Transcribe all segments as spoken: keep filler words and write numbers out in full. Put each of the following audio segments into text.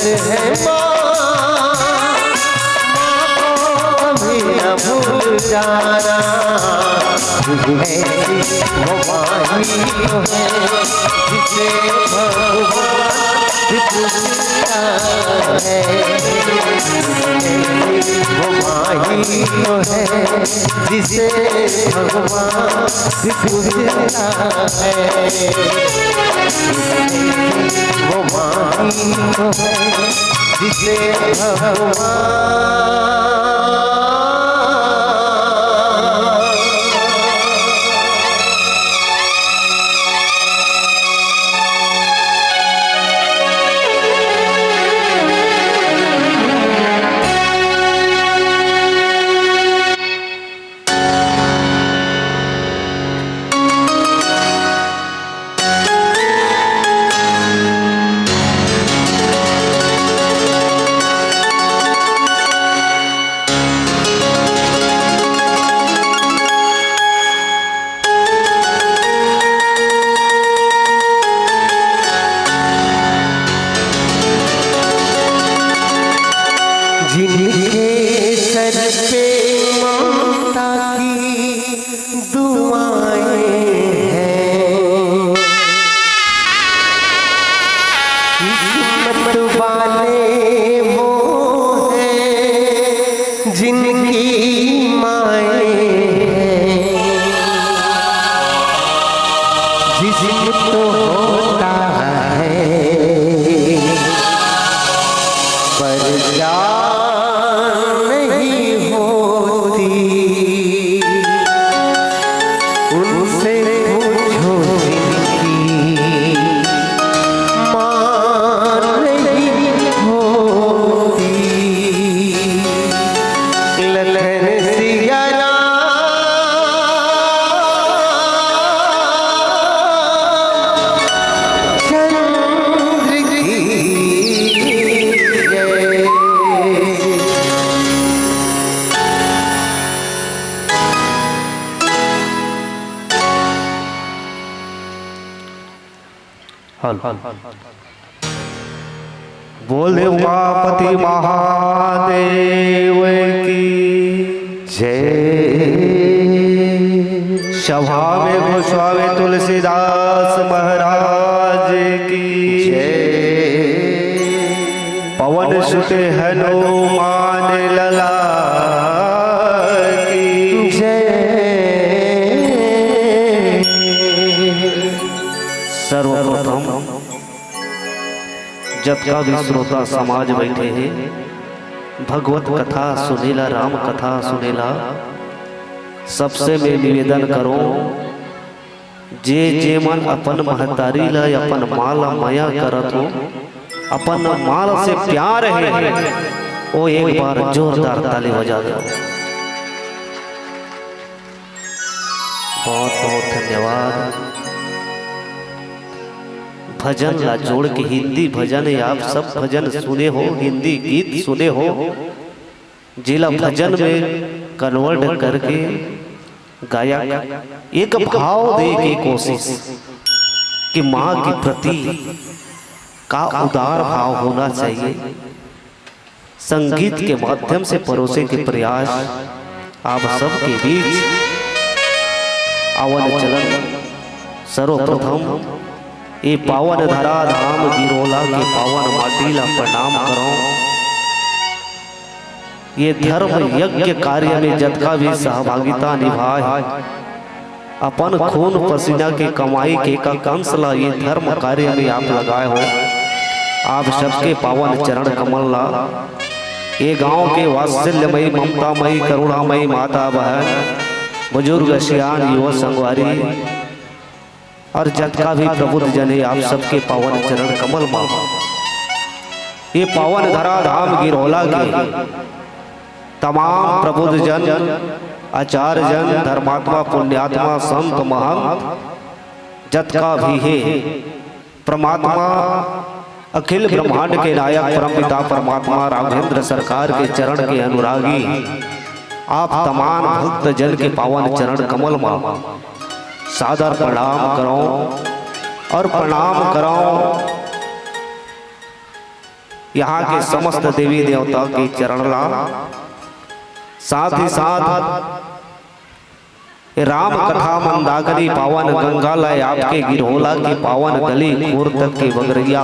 है माँ, माँ को भी न भूल जाना। ऐसी वो माही तो है, जिसे भगवान भी पूछता है। वो माही तो है, जिसे भगवान भी पूछता है। वो माही तो है, जिसे भगवान जिनके सर पे ममता की दुआएं हैं, किस्मत वाले वो हैं जिनकी माएं हैं। जिस्म तो होता है, पर जान नहीं होती। उनसे पूछो जिनकी माँ नहीं होती। ललन सिया राम चंद्र की जय। हेलो। बोल दे उमापति महादेव की जय। सभा में गोस्वामी तुलसीदास महाराज की जय। पवन सुत हनुमान लला की जय। सर्वप्रथम जतका भी श्रोता समाज बैठे हे, भगवत कथा सुनेला, राम कथा सुनेला, सबसे मैं निवेदन करों, जे जे मन अपन महतारी ला, अपन माँ ला मया करत हो, अपन माँ से प्यार हे, वो एक बार जोरदार ताली बजा दो। बहुत बहुत धन्यवाद। भजन ला जोड़ के, हिंदी भजन हे, आप सब भजन सुने हो, हिंदी गीत सुने हो, जेला भजन में convert करके गायक एक भाव दे के कोशिश कि माँ के प्रति का उदार भाव होना चाहिए। संगीत के माध्यम से परोसे के प्रयास आप सबके बीच। आवन चलन सर्वप्रथम ये पावन धरा धाम गिरोला के पावन माटी ला प्रणाम करों। ये धर्म यज्ञ कार्य में जतका भी सहभागिता निभाए, अपन खून पसीना के कमाई के का कंस ला ये धर्म कार्य में आप लगाए हो। आप सबके पावन चरण कमल ला ये गांव के वात्सल्यमयी, ममतामयी, करुणामयी माता बहन, बुजुर्ग सियान, युवा संगवारी और जतका भी प्रबुद्ध जन हे, आप सबके पावन चरण कमल मा ये पावन धरा धाम गिरोला के तमाम प्रबुद्ध जन, आचार्य जन, धर्मात्मा, पुण्यात्मा, संत, महंत, जतका भी हे, परमात्मा, अखिल ब्रह्मांड के नायक परमपिता परमात्मा राघवेंद्र सरकार के चरण के अनुरागी, आप तमाम भक्त जन के पावन चरण कमल मा सादर प्रणाम करों और प्रणाम करों। यहाँ के समस्त देवी देवता के चरण ला, साथ ही साथ राम कथा मंदाकिनी पावन गंगा ला, आपके गिरहोला के पावन गली खोर तक के बगरैया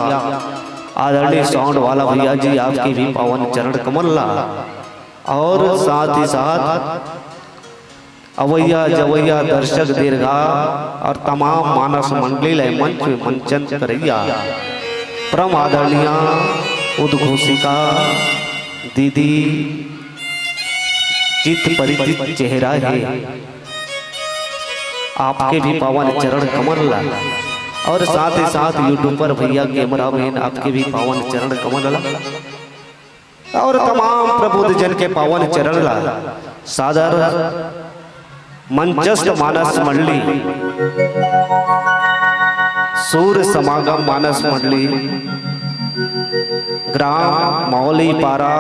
आदरणीय साउंड वाला भैया जी, आपके भी पावन चरण कमल ला, और साथ ही साथ अवैया जवैया दर्शक दीर्घा और तमाम मानस मंडली ला मंच में मंचन करैया परम आदरणीय उद्घोषिका दीदी चित परिचित चेहरा हे, आपके भी पावन चरण कमल ला, और साथ ही साथ यूट्यूबर भैया कैमरामैन, आपके भी पावन चरण कमल ला, और तमाम प्रबुद्ध जन के पावन चरण ला सादर मंचस्थ मानस मंडली, सूर समागम मानस मंडली, ग्राम मौली पारा,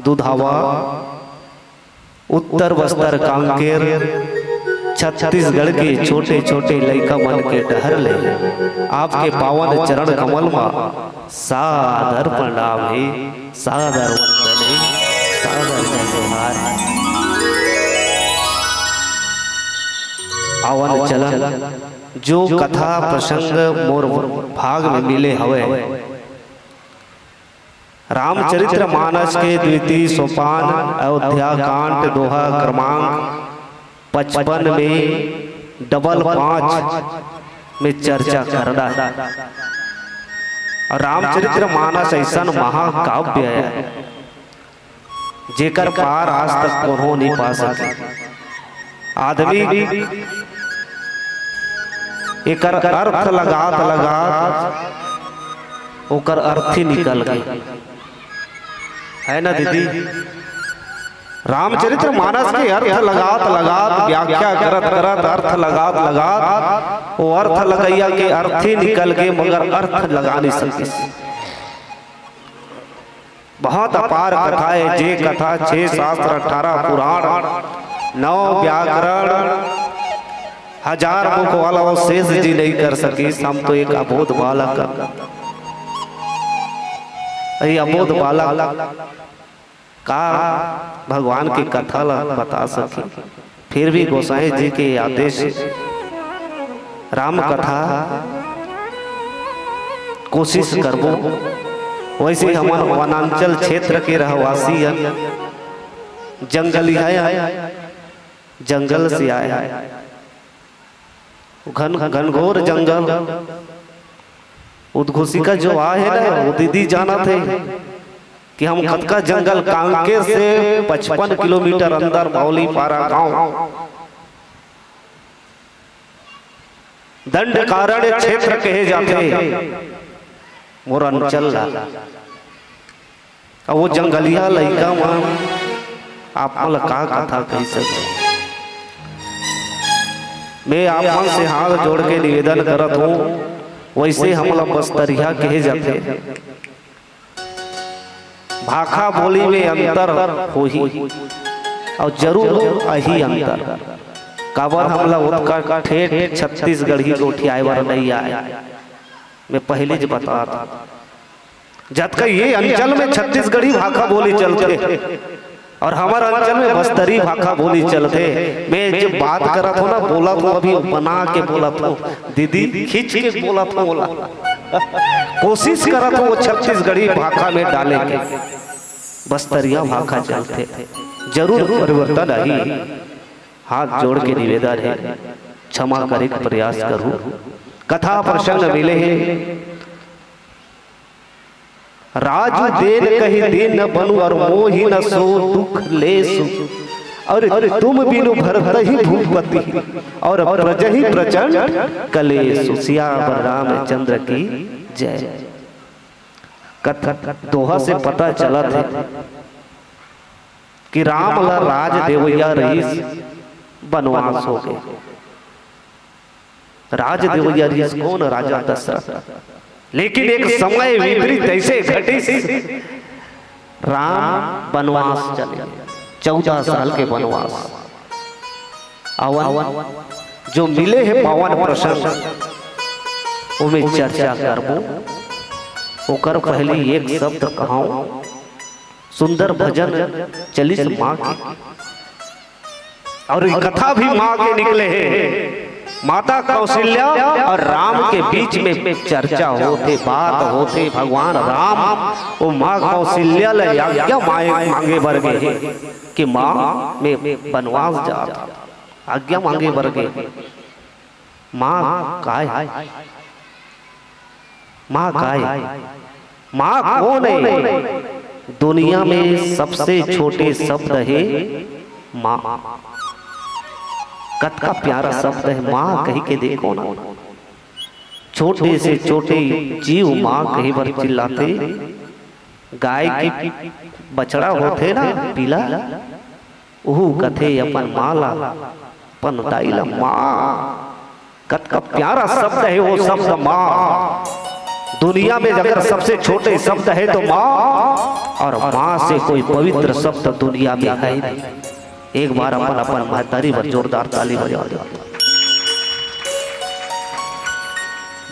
दुधावा, उत्तर बस्तर कांकेर, छत्तीसगढ़ के छोटे-छोटे लइका मन के डहर ले आपके पावन चरण कमल मा सादर प्रणाम हे, सादर वंदन हे, सादर जय जोहार। आवन चलन जो कथा प्रसंग मोर भाग में मिले हवय, रामचरित्र मानस के द्वितीय सोपान, अयोध्या कांड, दोहा क्रमांक पचपन में डबल पाँच में चर्चा करना हे। और रामचरित्र मानस ऐसन महाकाव्य हे, जेकर पार आज तक कोनो नहीं पा सके। आदमी एकर अर्थ लगात लगात ओकर अर्थ ही निकल गे, है ना दीदी? रामचरित्र मानस के अर्थ लगात लगात, व्याख्या करत करत, अर्थ लगात लगात, वो अर्थ लगैया के अर्थ ही निकल गे, मगर अर्थ लगा नहीं सकिस। बहुत अपार कथा हे, जे कथा छह शास्त्र, अठारह पुराण, नौ व्याकरण, हजार मुख वाला वो शेष जी नहीं कर सकिस। हम तो एक अबोध बालक, ये अबोध बालक का भगवान के कथा ला बता सकी। फिर भी गोसाई जी के आदेश, राम कथा कोशिश करबो। वैसे हमन वनांचल क्षेत्र के रहवासी हन, जंगली हन, जंगल से आए हन। घन-, घनघोर जंगल। उद्घोषिका जो आए हे ना, वो दीदी जानत हे कि हम कतका जंगल, कांकेर से पचपन किलोमीटर अंदर मौली पारा गांव, दंडकारण्य क्षेत्र कहे जाथे, मोर अंचल ला। अब वो जंगलिया लइका मन आप मन ला का कथा कही सकत हूँ। मैं आप मन से हाथ जोड़ के निवेदन करत हूँ, वैसे हमला बस्तरिया कहे जाथे। भाखा बोली में अंतर होही, अउ जरूर आही अंतर, काबर हमला ओतका ठेठ छत्तीसगढ़ी गोठियाए बर नइ आए। मैं पहिली ज बतात हूँ, जतका ये अंचल में छत्तीसगढ़ी भाखा बोली चलथे अउ हमर अंचल में बस्तरी भाखा बोली चलथे। मैं जब बात करत हूँ ना, बोलत हूँ, अभी बना के बोलत हूँ, दीदी खींच के बोलत हूँ, बोला कोशिश करत हूँ वो छत्तीसगढ़ी भाखा में डाले के। बस्तरिया भाखा चलथे, जरूर परिवर्तन आही। हाथ जोड़ के निवेदन हे, क्षमा करे के प्रयास करू। कथा प्रसंग मिले हे, राजू देन कहि दीन न बनू, अउ मोहि न सो दुख लेसु। अउ तुम बिनु भरतहि भूपति, अउ प्रजहि प्रचंड कलेसु। सियावर रामचंद्र की जय। कथा दोहा से पता चलत हे कि राम ला राज देवैया रहिस, बनवास हो गे। राज देवैया रहिस कोन? राजा दशरथ। लेकिन एक समय विपरीत ऐसे घटिस, राम बनवास चले, चौदह साल के बनवास। अवन जो मिले हे पावन प्रसंग, ओमे चर्चा करबो। ओकर पहली एक शब्द कहूं, सुंदर भजन चलिस माँ के। और ये कथा भी माँ के निकले हे। माता कौशल्या और राम के बीच में चर्चा होथे, बात होथे। भगवान राम वो माँ कौशल्या ले आज्ञा माए-, मांगे बर गे हे कि माँ, मैं बनवास जात, आज्ञा मांगे बर गे। माँ काय? माँ काय? माँ कौन है? दुनिया में सबसे छोटे शब्द है माँ। कतका प्यारा शब्द है माँ, कही के देखो ना। छोटे से छोटे जीव माँ कही बर चिल्लाथे। गाय के बछड़ा होथे ना पीला, ओहू कथे अपन माँ ला, अपन दाई ला माँ। कतका प्यारा शब्द है वो शब्द माँ। दुनिया में अगर सबसे छोटे शब्द है तो माँ, और माँ से कोई पवित्र शब्द दुनिया में है नहीं। एक बार अपन, अपन महतारी बर जोरदार ताली बजा दो।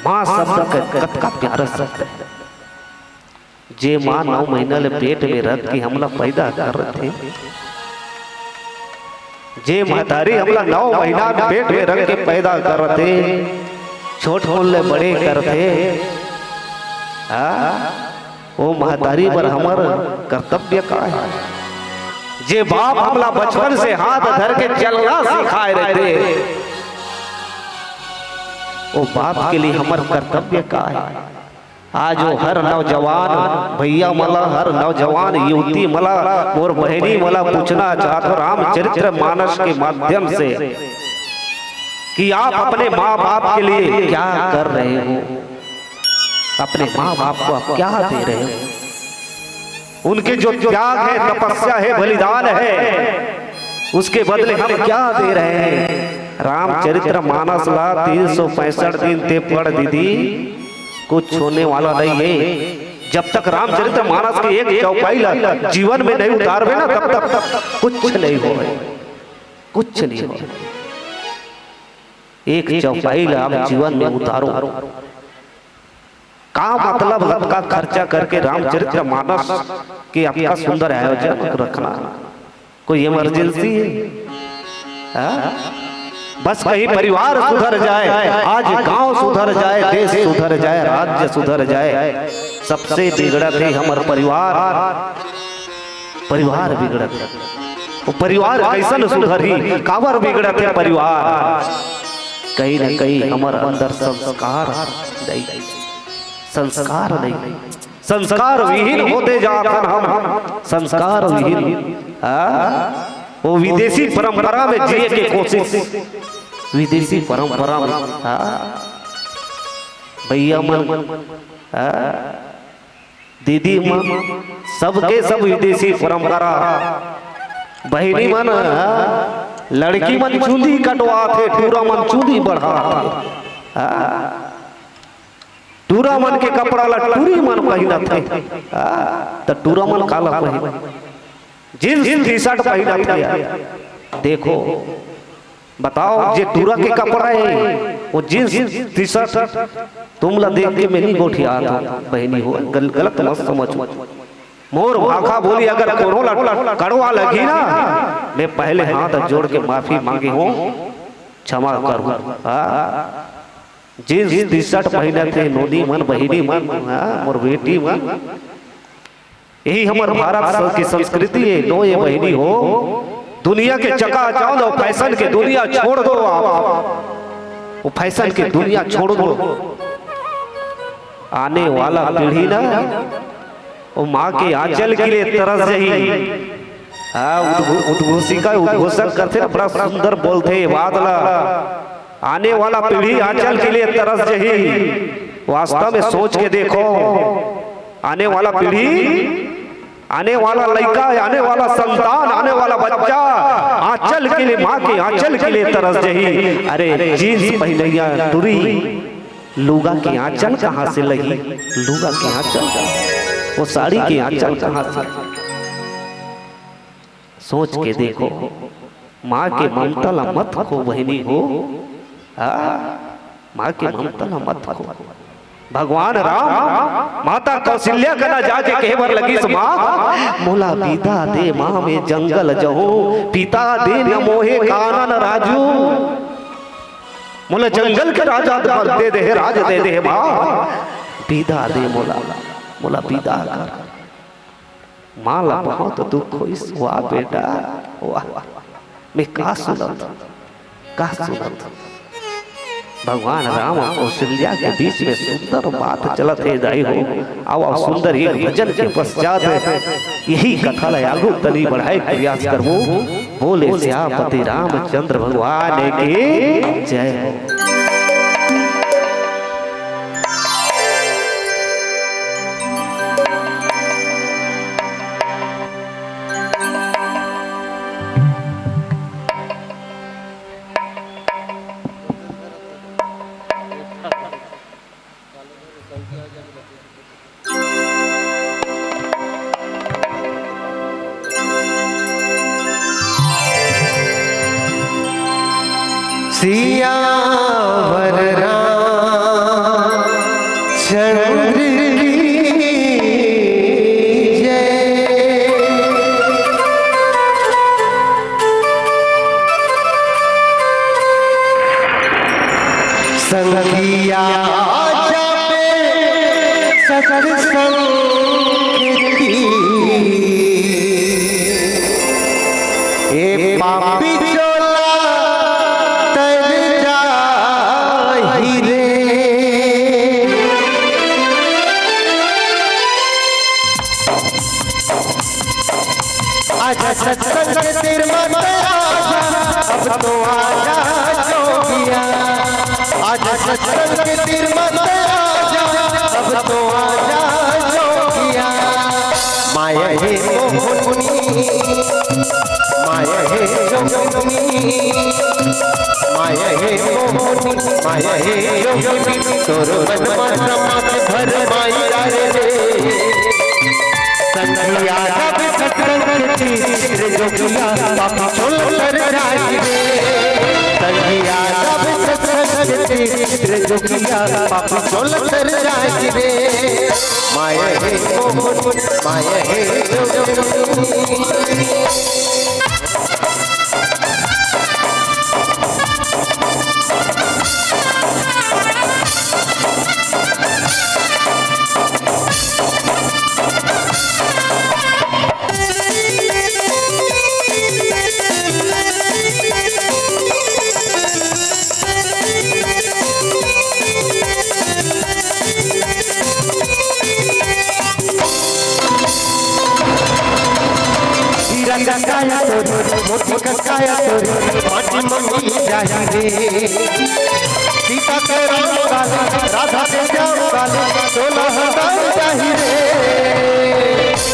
माँ शब्द क-, कतका प्यारा शब्द है। जे माँ नौ महीना ले पेट में रख के हमला पैदा करत हे, जे महतारी हमला नौ महीना में पेट में रख के पैदा करत हे, छोट होन ले बड़े करत हे, हाँ, वो महतारी बर हमर कर्तव्य का है? जे बाप हमला बचपन से हाथ धर के चलना सिखाए रहिथे, वो बाप के लिए हमर कर्तव्य का है? आज वो हर नौजवान भैया मन ला, हर नौजवान युवती मन ला, मोर बहिनी मन ला पूछना चाहत हों रामचरित्र मानस के माध्यम से कि आप अपने माँ बाप के लिए क्या कर रहे हो, अपने माँ बाप को आप क्या दे रहे हो? उनके जो त्याग है, तपस्या है, बलिदान है, उसके बदले हम क्या दे रहे हैं? रामचरित्र मानस ला तीन सौ पैंसठ दिन ते पढ़ दीदी, कुछ होने वाला नहीं है। जब तक रामचरित्र मानस के एक चौपाई ला जीवन में नहीं उतारबे ना, तब तक कुछ नहीं होय, कुछ नहीं होय। एक चौपाई ला आप जीवन में उतारो। का मतलब अतका खर्चा करके रामचरित्र मानस के अतका सुंदर आयोजन रखना? कोई इमरजेंसी है? हाँ? बस कहीं परिवार सुधर जाए, आज गांव सुधर जाए, देश सुधर जाए, राज्य सुधर जाए, सबसे बिगड़त हे हमर परिवार। परिवार बिगड़त हे। वो परिवार कैसन सुधरही? काबर बिगड़त हे परिवार? कहीं न कहीं हमर अंदर संस्कार नहीं, संस्कार नहीं, संस्कार विहीन होते जात हन हम, संस्कार विहीन। हाँ? वो विदेशी परंपरा में जिए के कोशिश, विदेशी परंपरा में। हाँ? भैया मन, हाँ? दीदी मन, सबके सब विदेशी परंपरा। बहिनी मन, हाँ? लड़की मन चूंदी कटवाथे, टूरा मन चूंदी बढ़ाथे। हाँ? टूरा मन के कपड़ा ला टूरी मन पहिनत हे। आ, त टूरा मन काला पहिन? जींस टी-शर्ट पहिनत हे यार। देखो, बताओ, जे टूरा के कपड़ा हे, वो जींस टी-शर्ट, तुम ला देख के मैं नहीं गोठियात हों, बहिनी हो, गल-, गलत मत समझो। मोर भाखा बोली अगर कोनो ला कड़वा लगही ना, मैं पहले हाथ जोड़ के माफी मांगे हों, क्षमा करो। आ, जींस टी शर्ट पहिनत हे नोनी मन, बहिनी मन, हाँ, मोर बेटी मन। यही हमर भारत स-, के संस्कृति हे, नो ये बहिनी हो। दुनिया के चकाचौंध और फैशन के दुनिया छोड़ दो आप। वो फैशन के दुनिया छोड़ दो। आने वाला पीढ़ी ना, वो माँ के आंचल के लिए तरस जही। हाँ, उद्घो-, उद्घोषिका, उद्घोषक करथे ना, बड़ा सुंदर बोलथे ये बात ला। आने वाला पीढ़ी आंचल के लिए तरस जही। वास्तव में सोच के देखो, आने वाला पीढ़ी, आने वाला लइका, आने वाला संतान, आने वाला बच्चा आंचल के लिए, माँ के आंचल के लिए तरस जही। अरे, जींस पहिनइया टूरी, लुगा के आंचल कहाँ से लही? लुगा के आंचल, वो साड़ी के आंचल कहाँ से? सोच के देखो, माँ के ममता ला मत खो बहिनी हो। आ, माँ के ममता ला मत खो। भगवान राम माता कौशल्या कना जाके कहे बर लगिस, "माँ, मोला बिदा दे माँ, मैं जंगल जहूँ, पिता दे न मोहे कानन राजू।" मोला जंगल के राजा दे दे, राज दे दे माँ, बिदा दे मोला, मोला बिदा कर। माँ ला बहुत दुख होइस, "वाह बेटा, वाह, मैं का सुनत, का सुनत।" भगवान राम अउ कौशल्या के बीच में सुंदर बात चलत हे दाई हो। आवा सुंदर एक भजन के पश्चात यही कथा ला आगू तनी बढ़ाए के प्रयास करबो। बोले सियापति रामचंद्र भगवान की जय हो। सियावर रामचंद्र की जय। संगिया जाबे सत्संग की, ए पापी चोला तर जाही रे। आजा सत्संग के तीर मत आजा, अब तो आजा जोगिया। आजा सत्संग के तीर मत आजा, अब तो आजा जोगिया। माया हे मोहनी, माया हे जोगिनी, माया हे मोहनी, माया हे योगिनी, तोर मन मा समा के भर माई डारे रे। संगिया जब सत्संग की रे जोगिया, पाप चोल कर जाई रे। संगिया जब सत्संग की रे जोगिया, पाप चोल कर जाई रे। माया हे मोहनी, माया हे जोगिनी। हीरा का काया तोरी, मोती का काया तोरी, माटी मा मिल जाही रे। सीता के राम वाले, राधा के श्याम वाले, सोलह हजार जाही रे।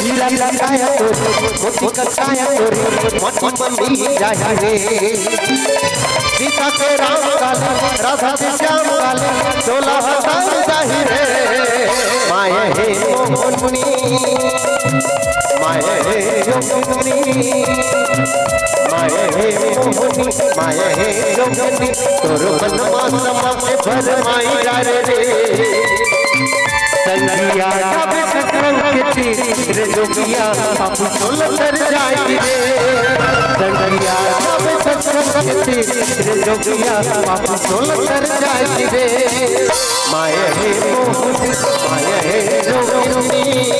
हीरा का काया तोरी, मोती का काया तोरी, माटी मा मिल जाही रे। सीता के राम वाले, राधा के श्याम वाले, सोलह हजार जाही रे। माया हे मोहनी, माया हे योगिनी, माया हे मोहनी, माया हे योगिनी, तोर मन मा समा के भर माई डारे रे। संगिया जब सत्संग की रे जोगिया, पाप चोल कर जाई रे। संगिया जब सत्संग की रे जोगिया, पाप चोल कर जाई रे। माया हे मोहनी, माया हे जोगिनी।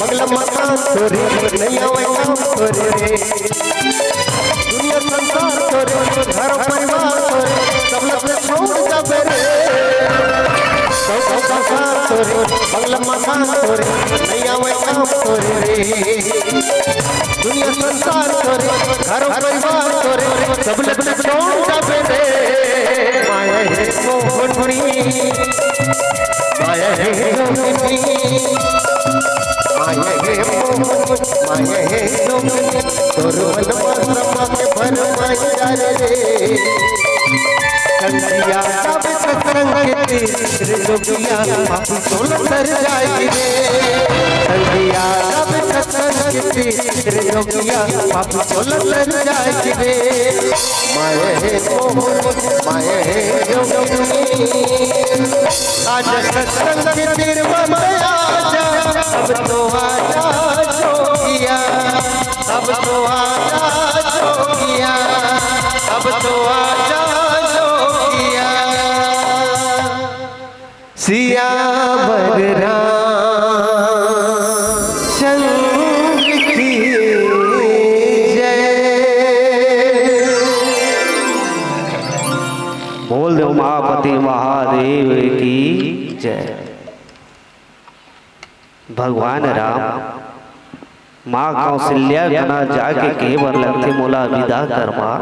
बंगला मकान तोरे, नैया वैया तोरे रे। दुनिया संसार तोरे, घर परिवार तोरे, सब लगे छोड़ जाबे रे। सब संसार तोरे, बंगला मकान तोरे, नैया वैया तोरे रे। दुनिया संसार तोरे, घर परिवार तोरे, सब लगे छोड़ जाबे रे। रे। संगिया सब सत्संग के तीर जोगिया, पापी चोला तर जाय रे। संगिया सब सत्संग के तीर जोगिया, पापी चोला तर जाय रे। माय हे मोहन, माय हे जोगी। आज सत्संग के तीर मत आजा, अब तो आजा जोगिया। अब तो आजा जोगिया, अब तो आजा जोगिया। सियावर रामचंद्र की जय। बोल दे उमापति महादेव की जय। भगवान राम माँ कौशल्या कना जाके कहे बर लगथे, "मोला विदा कर माँ,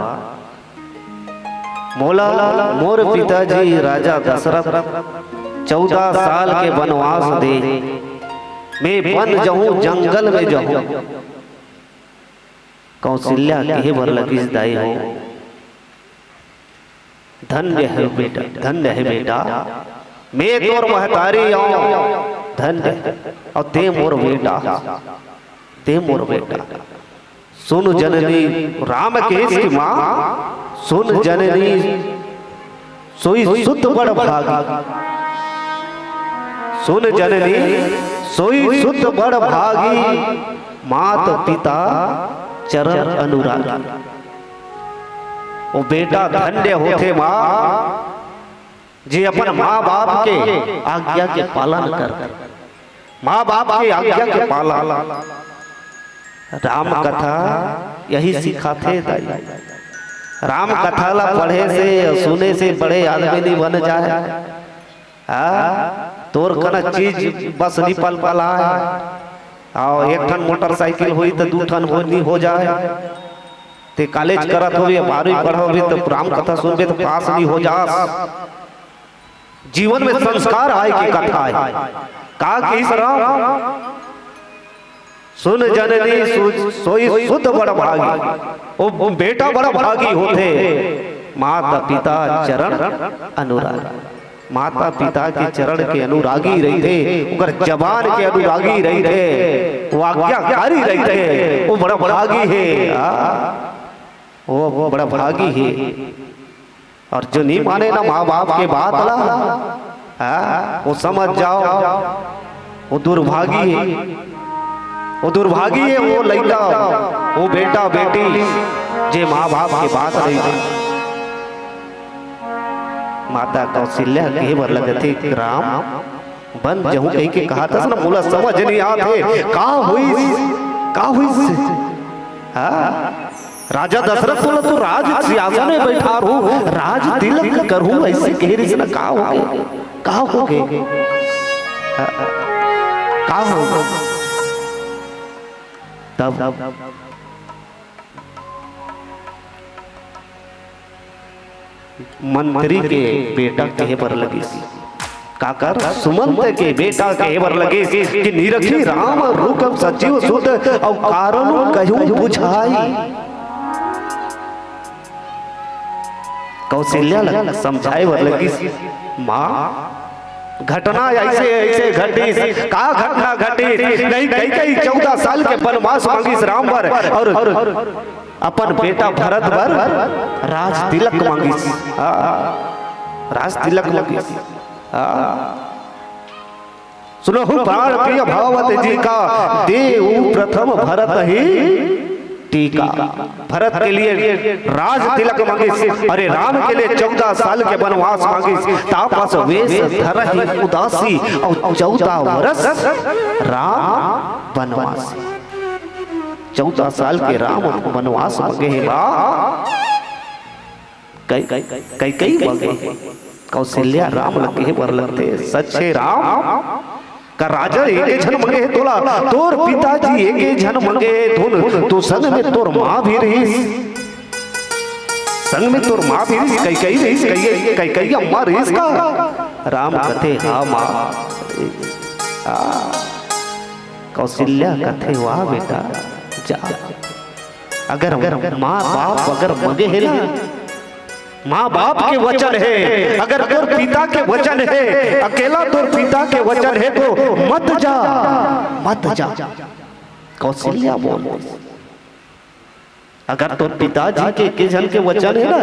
मोला मोर पिताजी राजा दशरथ चौदह साल के वनवास दे, मैं वन जहूँ, जंगल में जहूँ।" कौशल्या कहे बर लगिस, "दाई हो, धन्य है बेटा, धन्य है बेटा, मैं तोर महतारी आंव, धन्य है, अउ ते मोर बेटा, ते मोर बेटा।" सुन जननी, राम कहिस कि माँ, सुन जननी, सोई सुत बड़ भागी। सुन जननी, सोई सुत बड़ भागी, मात पिता चरण अनुरागी। वो बेटा धन्य होथे माँ, जे अपन माँ बाप के आज्ञा के पालन करथे। माँ बाप के आज्ञा के पालन। राम कथा यही सिखाथे दाई। राम कथा ला पढ़े से, सुने से बड़े आदमी नहीं बन जाए। हाँ, तोर कना चीज बस नहीं पल पलाय। अउ एक ठन मोटरसाइकिल होई त दू ठन हो, नहीं हो जाए। ते कॉलेज करत होबे, बारहवीं पढ़ोबे, त राम कथा सुनबे त पास नहीं हो जास। जीवन में संस्कार आय के कथा आय। का कहिस राम? सुन जननी सु-, सोई सुत बड़ भागी। ओ बेटा बड़ भागी होथे, माता पिता चरण अनुरागी। माता पिता के चरण के अनुरागी रहिथे, ओकर जबान के अनुरागी रहिथे, वो आज्ञाकारी रहिथे, वो बड़ा भागी हे। आ, वो बड़ा भागी हे। अउ जो नहीं माने ना माँ बाप के बात ला, हाँ, वो समझ जाओ, वो दुर्भागी हे, वो दुर्भागी हे, वो लइका, वो बेटा बेटी, जे माँ बाप के बात नहीं माने। माता कौशल्या कहे बर लगथे, "राम, बन जहूँ," कहि के कहा थस ना, मोला समझ नहीं आत हे, का होइस, का होइस? हाँ? राजा दशरथ बोला, "तू राज सिंहासन में बैठा रहू, राज तिलक करू," ऐसे कहे रहिस ना, का हो गे? का हो गे? का हो गे? तब मंत्री के बेटा कहे बर लगिस, काकर सुमंत के बेटा कहे बर लगिस कि निरखी राम रूप सजीव सुत अउ कारण कहूँ बुझाई। कौशल्या ल समझाए बर लगिस, माँ, घटना ऐसे ऐसे घटिस, का घटना घटिस? नहीं, कैकई चौदह साल के वनवास मांगिस राम बर अउ अपन बेटा भरत बर राज तिलक मांगिस। हाँ, राज तिलक मांगिस। हाँ। सुनहु प्राण प्रिय भावत जी का, देउ प्रथम भरत ही टीका। भरत के लिए राज तिलक मांगिस, अरे राम के लिए चौदह साल के वनवास मांगिस, तापस वेश धरहि उदासी, अउ चौदह वर्ष राम वनवासी। चौदह साल के राम वनवास मांगे हे बा। कई, कई, कई, कई मांगे हे। कौशल्या राम ल कहे बर लगथे, सच्चे राम, का राजा एके झन मांगे हे तोला? तोर पिताजी एके झन मांगे हे, धुन तो संग में तोर माँ भी रहिस, संग में तोर माँ भी रहिस, कैकई रहिस, कैकई, कैकई अम्मा रहिस का? राम कथे, "हाँ माँ।" आ, कौशल्या कथे, "वाह बेटा, जा।" अगर माँ बाप अगर मगे हे ना, माँ बाप के वचन हे, अगर तोर पिता के वचन हे, अकेला तोर पिता के वचन हे तो मत जा, मत जा। कौशल्या बोल, अगर तोर पिताजी के, के झन के वचन हे ना,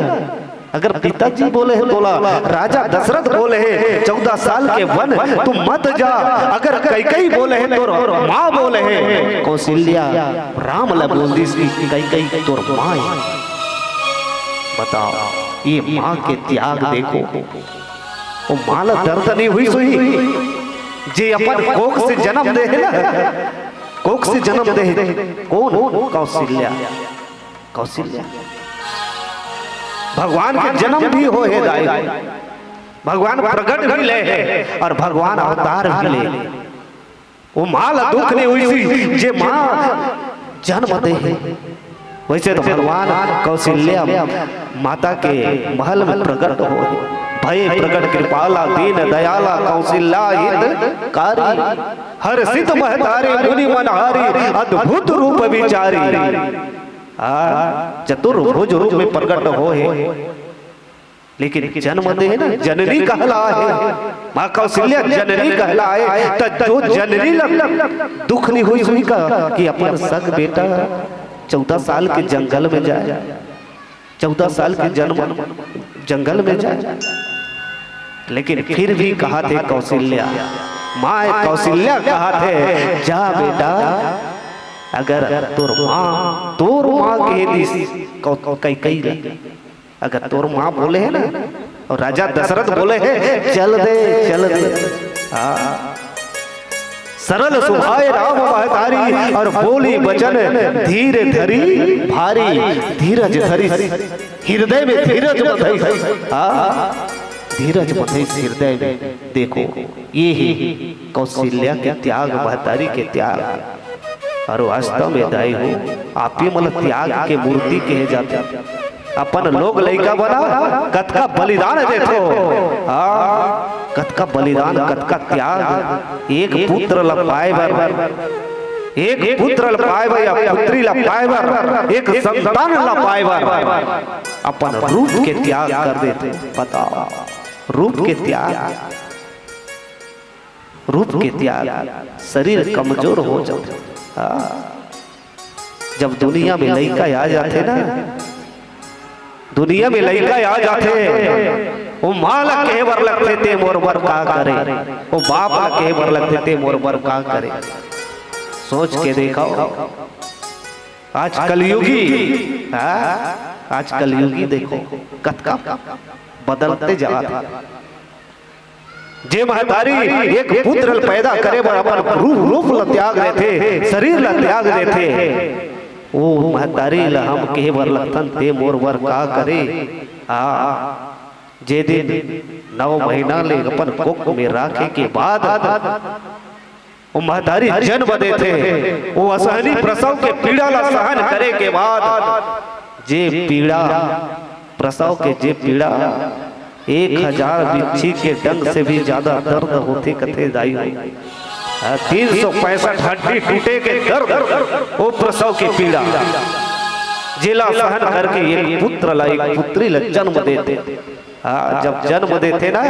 अगर पिताजी बोले हे तोला, राजा दशरथ बोले हे, चौदह साल के वन तू मत जा, अगर कैकई बोले हे, तोर माँ बोले हे, कौशल्या राम ला बोल दिस कि कैकई तोर माँ हे। बताओ, ये माँ के त्याग देखो। वो माँ ला दर्द नहीं हुई सुई, जे अपन कोख से जन्म दे हे ना, कोख से जन्म दे हे। कौन? कौशल्या। कौशल्या। भगवान के जन्म भी हो हे दाई, भगवान प्रगट भी ले हे और भगवान अवतार भी ले। वो माँ ला दुख नहीं हुई सी, जे माँ जन्म दे हे। वैसे तो भगवान कौशल्या माता के महल में प्रगट हो हे। भय प्रगट कृपाला दीन दयाला कौशल्या हितकारी। हर्षित महतारी मुनि मनहारी अद्भुत रूप विचारी। आ, चतुर्भुज रूप में प्रगट हो हे। लेकिन जन्म दे हे ना, जननी कहला हे। माँ कौशल्या जननी कहला हे, त जो जननी ला दुख नहीं हुई हुई का कि अपन सग बेटा चौदह साल के जंगल में जाए, चौदह साल के जन्म जंगल में जाए। लेकिन फिर भी कहा थे कौशल्या, माँ कौशल्या कहा थे, जा बेटा, अगर तोर माँ, तोर माँ कह दिस कौ-, कैकई ला, अगर तोर माँ बोले हे ना, और राजा दशरथ बोले हे, चल दे, चल दे। हाँ। सरल सुभाए राम महतारी, और बोली बचन धीर धरी भारी। धीरज धरी, हृदय में धीरज बधई। हाँ, धीरज बधई हृदय में। देखो, ये ही कौशल्या के त्याग, महतारी के त्याग। और वास्तव में दाई हो, आप ही मन त्याग के मूर्ति कहे जाते। अपन लोग लइका बना, कतका बलिदान देथो। हाँ, कतका बलिदान, कतका त्याग। एक पुत्र ला पाए बर, एक पुत्र ला पाए बर या पुत्री ला पाए बर, एक संतान ला पाए बर अपन रूप के त्याग कर देथे। बताओ, रूप के त्याग, रूप के त्याग, शरीर कमजोर हो जाथे। हाँ। जब दुनिया में लइका आ जाथे ना, दुनिया में लइका आ जाथे, वो माँ ला कहे बर लगथे, "ते मोर बर का करे?" वो बाप ला कहे बर लगथे, "ते मोर बर का करे?" सोच के देखो, आज कलयुगी, हाँ, आज कलयुगी देखो, कतका बदलते जात हे। जे महतारी एक पुत्र ल पैदा करे बर अपन रूप, रूप ल त्याग देथे, शरीर ल त्याग देथे, ओ महतारी ल हम कहे बर लगथन, "ते मोर बर का करे?" आ, जे दिन नौ महीना ले अपन कोख में राखे के बाद ओ महतारी जन्म देथे, ओ असहनी प्रसव के पीड़ा ल सहन करे के बाद जे पीड़ा, प्रसव के जे पीड़ा, एक हजार बिच्छी के डंक से भी ज्यादा दर्द होथे, कथे दाई हो। हाँ, तीन सौ पैंसठ हड्डी टूटे के दर्द, ओ प्रसव के पीड़ा, जेला सहन करके एक पुत्र ला, एक पुत्री ला जन्म देथे। हाँ, जब जन्म देथे ना,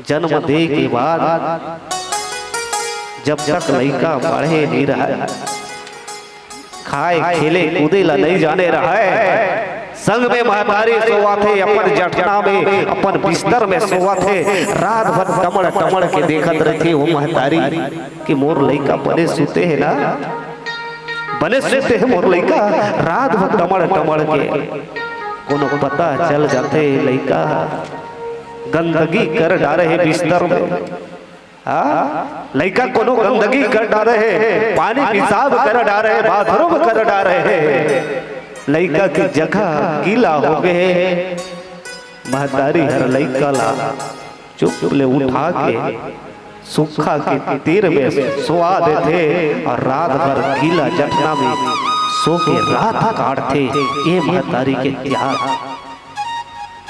जन्म दे के बाद जब तक लइका बढ़े नइ रहय, खाए, खेले, कूदे ला नइ जाने रहय, संग में महतारी सोवत हे, अपन जठना में, अपन बिस्तर में सोवत हे, रात भर टमड़, टमड़ के देखत रहिथे ओ महतारी कि मोर लइका बने सुते हे ना, बने सुते हे मोर लइका, रात भर टमड़, टमड़ के। कोनो पता चल जाथे लइका गंदगी कर डारे हे बिस्तर में। हाँ? लइका कोनो गंदगी कर डारे हे, पानी पेशाब कर डारे हे, बाथरूम कर डारे हे। लइका के जगह गीला हो गे हे। महतारी हर लइका ला चुप ले उठा के सूखा के तीर में सोवा देथे अउ रात भर गीला जठना में सो के रात काटथे। ए महतारी के त्याग,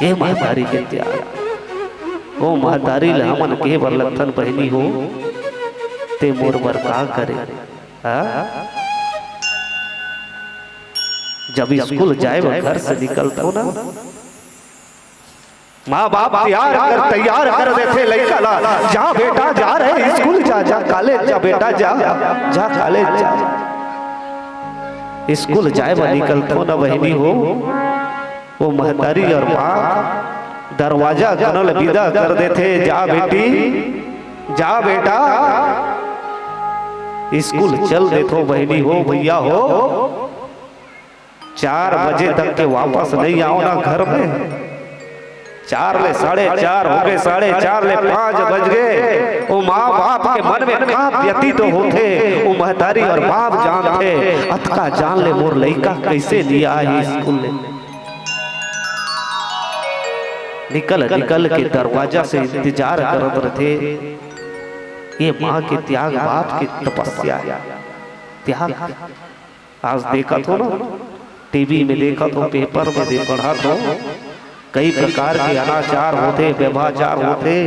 ए महतारी के त्याग। ओ महतारी ल हमन कहे बर लगथन, बहिनी हो, ते मोर बर का करे? हाँ? जब स्कूल जाए बर घर से निकलथों ना, माँ बाप तैयार कर, तैयार कर देथे लइका ला, "जा बेटा, जा रे, स्कूल जा, जा कॉलेज जा बेटा, जा, जा कॉलेज जा।" स्कूल जाए बर निकलथों ना बहिनी हो, वो महतारी अउ माँ दरवाजा कना ले बिदा कर देथे, "जा बेटी, जा बेटा।" स्कूल चल देथों बहिनी हो, भैया हो, चार बजे तक के वापस नहीं आओ ना घर में। चार ले साढ़े चार हो गए, साढ़े चार ले पाँच बज गए। वो माँ बाप के मन में का व्यतीत होथे, वो महतारी अउ बाप जानथे, अतका जान ले मोर लइका कैसे नइ आए स्कूल ले। निकल निकल के दरवाजा से इंतजार करत रथे। ये माँ के त्याग, बाप के तपस्या, त्याग। आज देखत हों ना, टीवी में देखत हों, पेपर में दे पढ़त हों, कई प्रकार के अनाचार होथे, व्यभिचार होथे।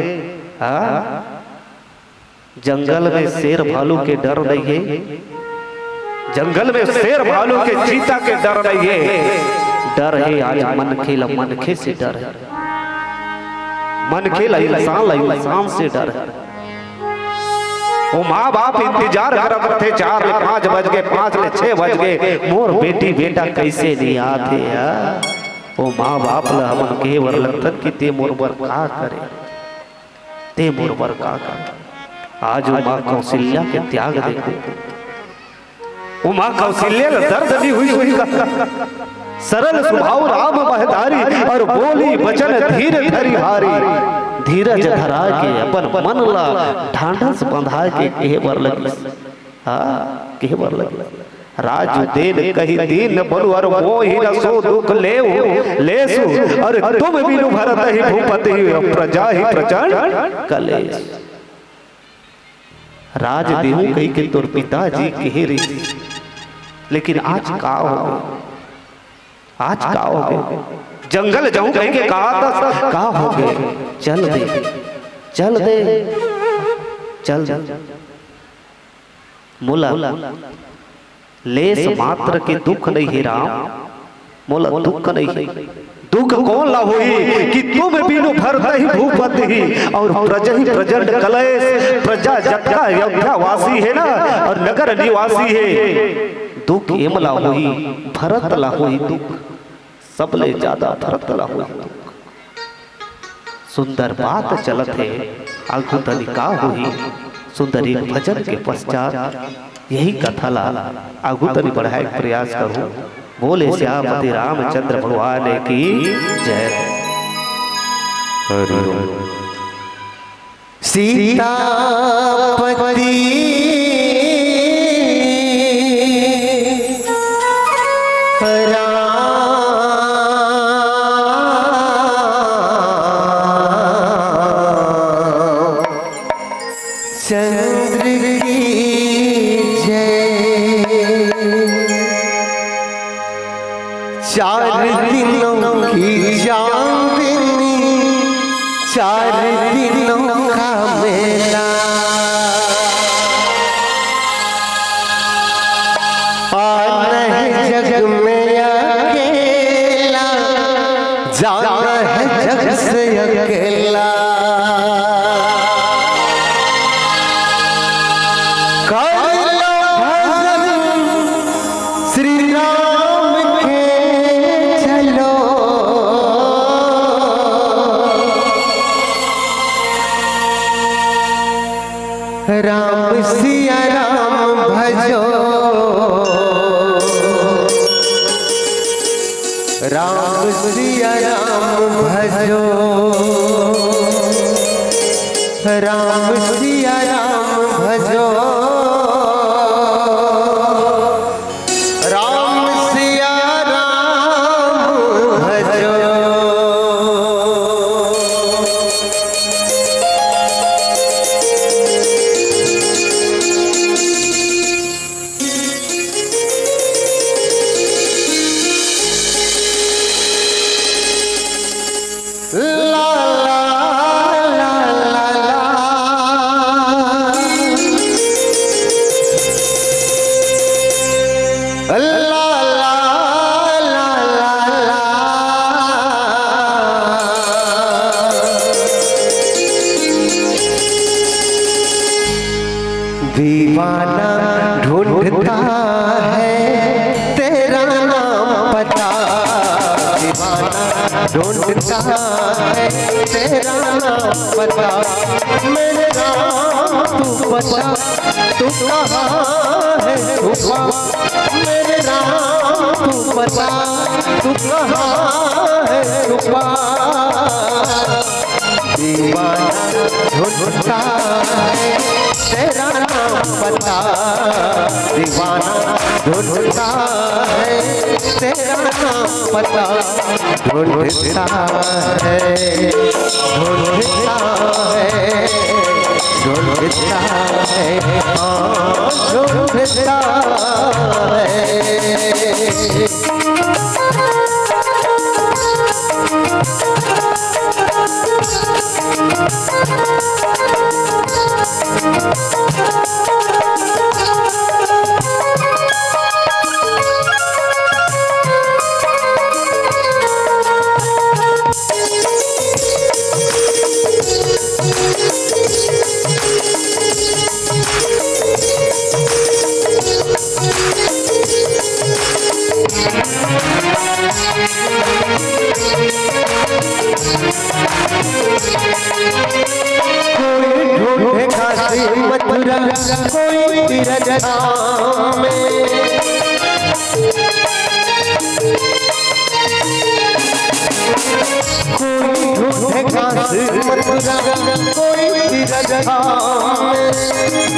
हाँ, जंगल में शेर भालू के डर नहीं हे, जंगल में शेर भालू के, चीता के डर नहीं हे, डर हे आज मनखे ला, मनखे से डर हे, मनखे ला, इंसान ला इंसान से डर हे। वो माँ बाप इंतजार करत रथे, चार ले पाँच बज गए, पाँच ले छह बज गए, मोर बेटी बेटा कैसे नइ आथे यार। वो माँ बाप ला हमन कहे बर लगथन कि ते मोर बर का करे, ते मोर बर का करे। आज वो माँ कौशल्या के त्याग देखो, वो माँ कौशल्या ल दर्द नइ होइस होही का? सरल सुभाव राम महतारी, अउ बोली बचन धीर धरि भारी। धीरज धरा के अपन मन ला ढांढस बंधा के कहे बर लगिस। हाँ, कहे बर लगिस। राजु देन कहि दीन बलु अउ मोहि न सो दुख लेहु, लेसु, अउ तुम बिनु भरत ही भूपति ही प्रजा ही प्रचंड कलेस। राज देहूं कहिके तोर पिताजी कहे रहिस, लेकिन आज का हो गे? आज का हो गे? जंगल जाहूं कहिके कहा त का हो गे? चल दे, चल दे, चल दे। मोला लेस मात्र के दुख नइ हे राम, मोला दुख नइ हे। दुख कोन ला होही कि तुम बिनु भरत ही भूपति ही अउ प्रजा ही प्रचंड कलेस। प्रजा जतका अयोध्या वासी हे ना अउ नगर निवासी हे, दुख एम ला होही, भरत ला होही दुख, सबले ज्यादा भरत ला होही दुख। सुंदर बात चलत हे, आगू तनी का होही। सुंदर एक भजन के पश्चात यही कथा ला आगू तनी बढ़ाए के प्रयास करहूं। बोले सियापति रामचंद्र भगवान की जय। हरि ओम। सीतापति राम चंद्र की जय। चार दिनों की चांदनी, चार दिनों का मेला। आना है जग में अकेला, जाना है जग से अकेला। कर लो भजन श्री राम के, चलो। राम सिया राम भजो, राम सिया राम भजो, राम सिया राम भजो। राम सिया राम भजो। ला, ला, ला, ला, ला। दीवाना ढूंढता है तेरा नाम पता, दीवाना ढूंढता है तेरा नाम पता। मेरे राम तू बता, तू कहाँ है छुपा, मेरे राम तू बता, तू कहाँ है छुपा। दीवाना ढूंढता है तेरा नाम पता, दीवाना ढूंढता है तेरा नाम पता। ढूंढता है, ढूंढता है, ढूंढता है, हाँ, ढूंढता है। कोई ढूंढे काशी मथुरा, कोई तीरथ धाम में। कोई ढूंढे काशी मथुरा, कोई तीरथ धाम में।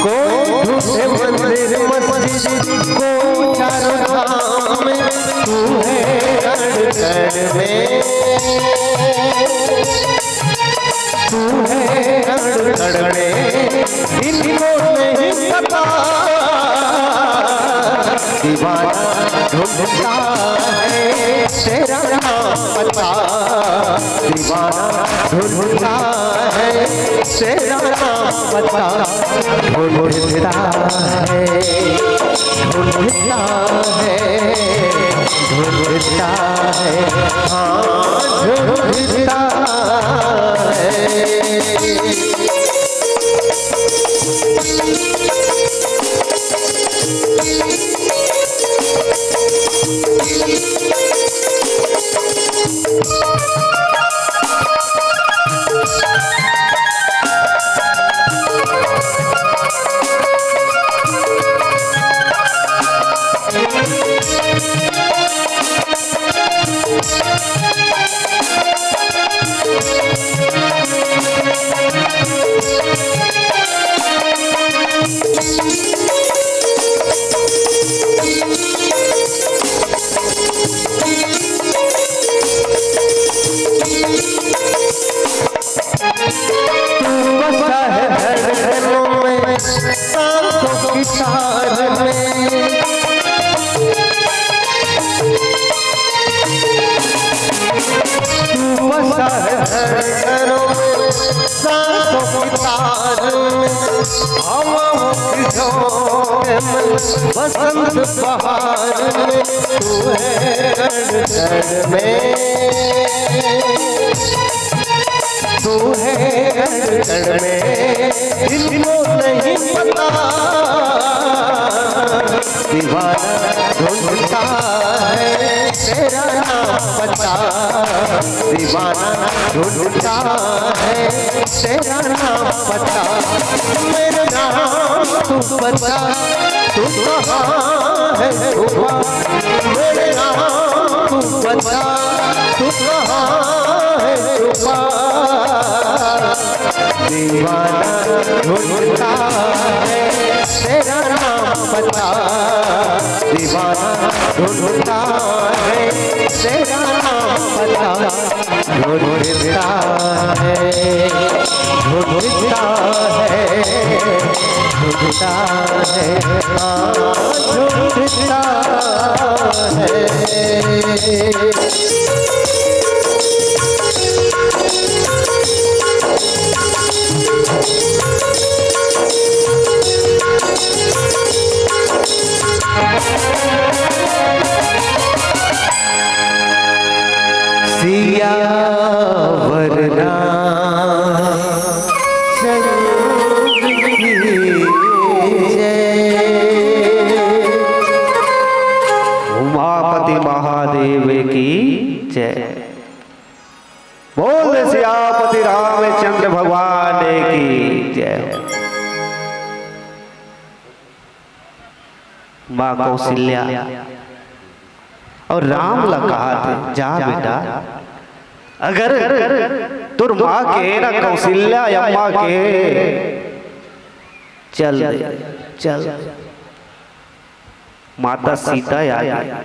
कोई ढूंढे मंदिर मस्जिद, कोई चारों धाम में। तू है कण कण में, तू है कण कण में, इनको नहीं पता। दीवाना ढूंढता है तेरा नाम पता, दीवाना ढूंढता है तेरा नाम पता। ढूंढता है, ढूंढता है, ढूंढता है, हाँ, ढूंढता है। तू बसा है धड़कनों में, सांसों की तार में। तू बसा है धड़कनों में, सांसों की तार में, हवाओं की झोंके में, बसंत बहार में। तू है कण कण में, तू है कण कण में, इनको नहीं पता। दीवाना ढूंढता है तेरा नाम पता, दीवाना ढूंढता है तेरा नाम पता। मेरे राम तू बता, तू कहाँ है छुपा, मेरे राम तू बता, तू कहाँ है छुपा। दीवाना ढूंढता है तेरा नाम पता, दीवाना ढूंढता है तेरा नाम पता। ढूंढता है, ढूंढता है, ढूंढता है, हाँ, ढूंढता है। सियावर रामचंद्र की जय। जय। बोल सियापति रामचंद्र भगवान की जय। माँ कौशल्या अउ राम ला कहा थे, जा बेटा, अगर तोर माँ के ना कौशल्या अम्मा के, चल दे, चल। माता सीता आ गे।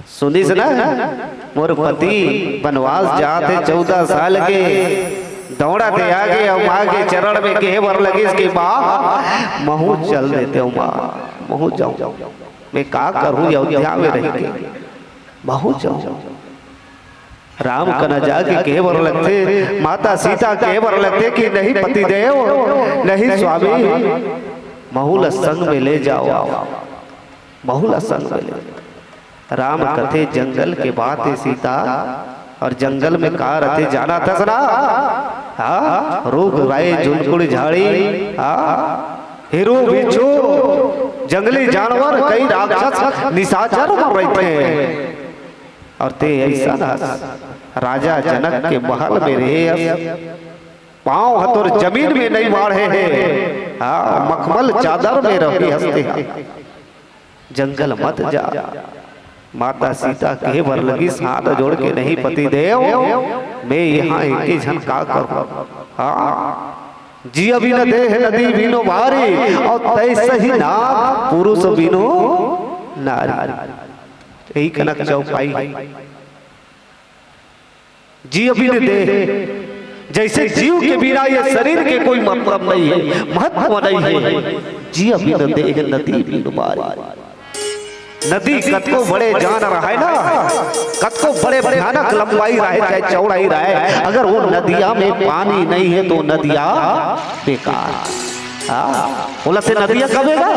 सुनिस ना, मोर पति बनवास जात हे चौदह साल के, दौड़त हे आगे अउ माँ के चरण में कहे बर लगिस कि माँ, महूँ चल देते हूँ माँ, महूँ जाऊँ। मैं का करूँ अयोध्या में रह के, महूँ जाऊँ। राम कना जाके कहे बर लगथे, माता सीता कहे बर लगथे कि नहीं पतिदेव, नहीं स्वामी, महू ला संग में ले जाओ, महू ला संग में ले। राम कथे, जंगल के बात हे सीता, अउ जंगल में का रथे जानत हस ना? हाँ, रूख राई जुनकुड़ झाड़ी, हाँ, हिरू बिच्छू, जंगली जानवर, कई राक्षस निशाचर मन रहिथे। अउ तें अइसन हस, राजा जनक के महल में रहे हस, पाँव ह तोर जमीन में नइ बाढ़े हे, हाँ, मखमल चादर में रहे हस तें। जंगल मत जा। माता सीता कहे बर लगिस, हाथ जोड़ के, नहीं पतिदेव, मैं इहाँ एके झन का करूँ? हाँ, जिय बिन देह नदी बिनु बारी, अउ तैसही नाथ पुरुष बिनु नारी। यही कनक चौपाई हे। जिय बिन देह, जइसे जीव के बिना ये शरीर के कोई मतलब नइ हे, महत्व नइ हे। जिय बिन देह नदी बिनु बारी। नदी कतको बड़े जान रहय ना, कतको बड़े भयानक लंबाई रहय, चाहे चौड़ाई रहय, अगर वो नदिया में पानी नइ हे त नदिया बेकार। हाँ, ओला तें नदिया कबे गा,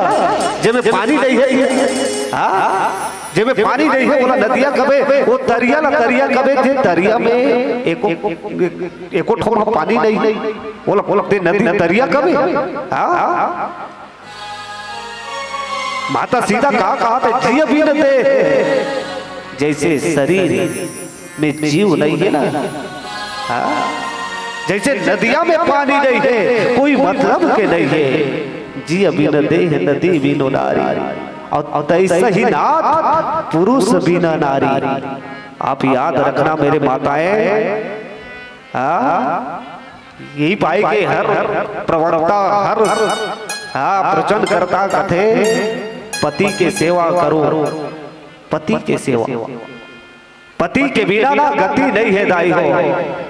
जेमे पानी नइ हे। हाँ, जेमे पानी नइ हे, ओला नदिया कबे, वो तरिया ला तरिया कबे, जे तरिया में एको, एको ठोर पानी नइ हे, ओला, ओला तें नदी तरिया कबे। हाँ, माता सीता का कहा थे, जिय बिन देह, जइसे शरीर में जीव नइ हे ना, हाँ? जइसे नदिया में पानी नइ हे, कोई मतलब के नइ हे। जिय बिन देह नदी बिनु नारी, अउ तैसही नाथ पुरुष बिना नारी। आप याद रखना मेरे माताएं, हाँ? यही पाई के हर प्रवक्ता, हर, हाँ, प्रवचनकर्ता कथे, पति के सेवा करो, पति के सेवा। पति के बिना ना गति नइ हे दाई हो।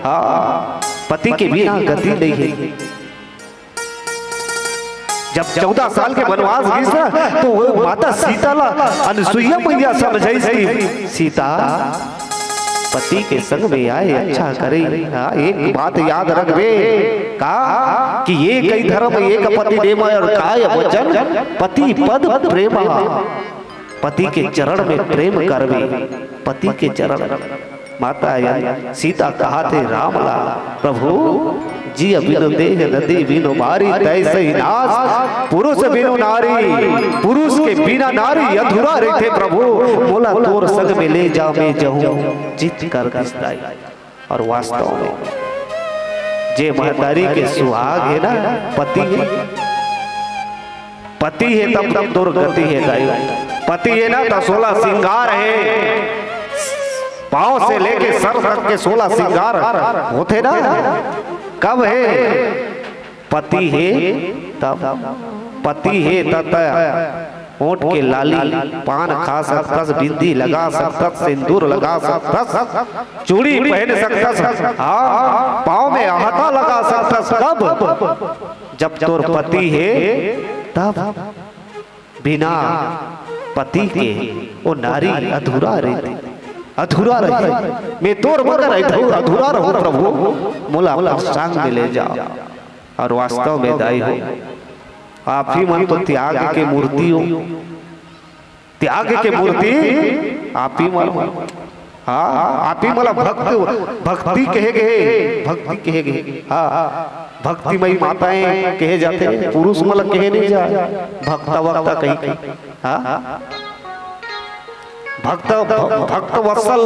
हाँ, पति के बिना गति नइ हे। जब चौदह साल के बनवास गिस ना, त वो माता सीता ला अनसुईया मइया समझाइस कि सीता, पति के संग में आए अच्छा करे। हाँ, एक बात याद रखबे का, कि एक ही धर्म, एक पति नेम अउ काय वचन पति पद प्रेम। पति के चरण में प्रेम करबे, पति के चरण। माता सीता कहा थे राम ला, प्रभु, जिय बिनु देह नदी बिनु बारी, तैसही नाथ पुरुष बिनु नारी। पुरुष के बिना नारी अधूरा रहिथे प्रभु, मोला तोर संग में ले जा, मैं जाहूँ चित कर दिस दाई। अउ वास्तव में जे महतारी के सुहाग हे ना, पति हे, पति हे तब, तब दुर्गति हे दाई। पति हे ना, त सोलह सिंगार हे, पाँव से लेके सर तक के सोलह सिंगार होथे ना। कब हे? पति हे तब। पति हे त, त ओंठ के लाली, पान खा सकथस, बिंदी लगा सकथस, सिंदूर लगा सकथस, चूड़ी पहन सकथस, हाँ, पाँव में आहटा लगा सकथस। कब? जब तोर पति हे तब। बिना पति के वो नारी अधूरा रहिथे, अधूरा रहे। मैं तोर बगैर अधू-, अधूरा रहूं प्रभु, मोला अपन संग में ले जाओ। अउ वास्तव में दाई हो, आप ही मन तो त्याग के मूर्ति हो, त्याग के मूर्ति आप ही मन हो। हाँ, आप ही मन ला भक्त, भक्ति कहे गे, भक्ति कहे गे। हाँ, भक्तिमयी माताएं कहे जाथे, पुरुष मन ला कहे नइ जाय, भक्ता वक्ता कहि के। हाँ, भक्त, भक्त वत्सल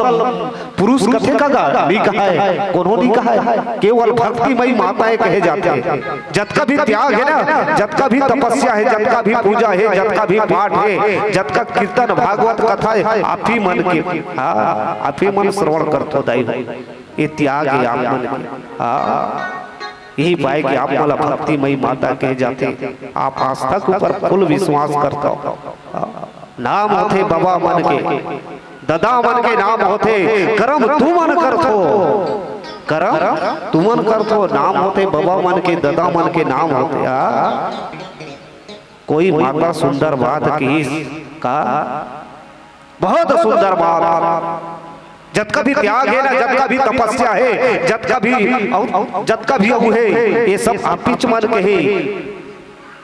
पुरुष कथे का गा? नी कहाय, कोनो नी कहाय। केवल भक्तिमयी माताएं कहे जाथे। जतका भी त्याग हे ना, जतका भी तपस्या हे, जतका भी पूजा हे, जतका भी पाठ हे, जतका कीर्तन भागवत कथा हे, आप ही मन के, हाँ, आप ही मन श्रवण करथो दाई हो। ये त्याग हे आप मन के। हाँ, यही पाय के आप मन ला भक्तिमयी माता कहे जाथे। आप आस्था के ऊपर full विश्वास करथो। हाँ। नाम होथे बबा मन के, ददा मन के नाम होथे, करम तुमन करथो, करम तुमन करथो, नाम होथे बबा मन के, ददा मन के नाम होथे। आ? कोई माता सुंदर बात किहिस का? बहुत सुंदर बात। जतका भी त्याग हे ना, जतका भी तपस्या हे, जतका भी अउ, जतका भी अउ हे, ये सब आपीच मन के हे।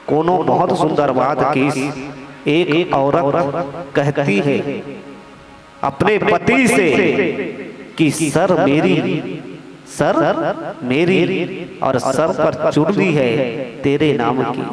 कोनो बहुत सुंदर बात किहिस। एक औरत कहती है अपने पति से कि सर मेरी, सर मेरी और सर पर चुनरी है तेरे नाम की।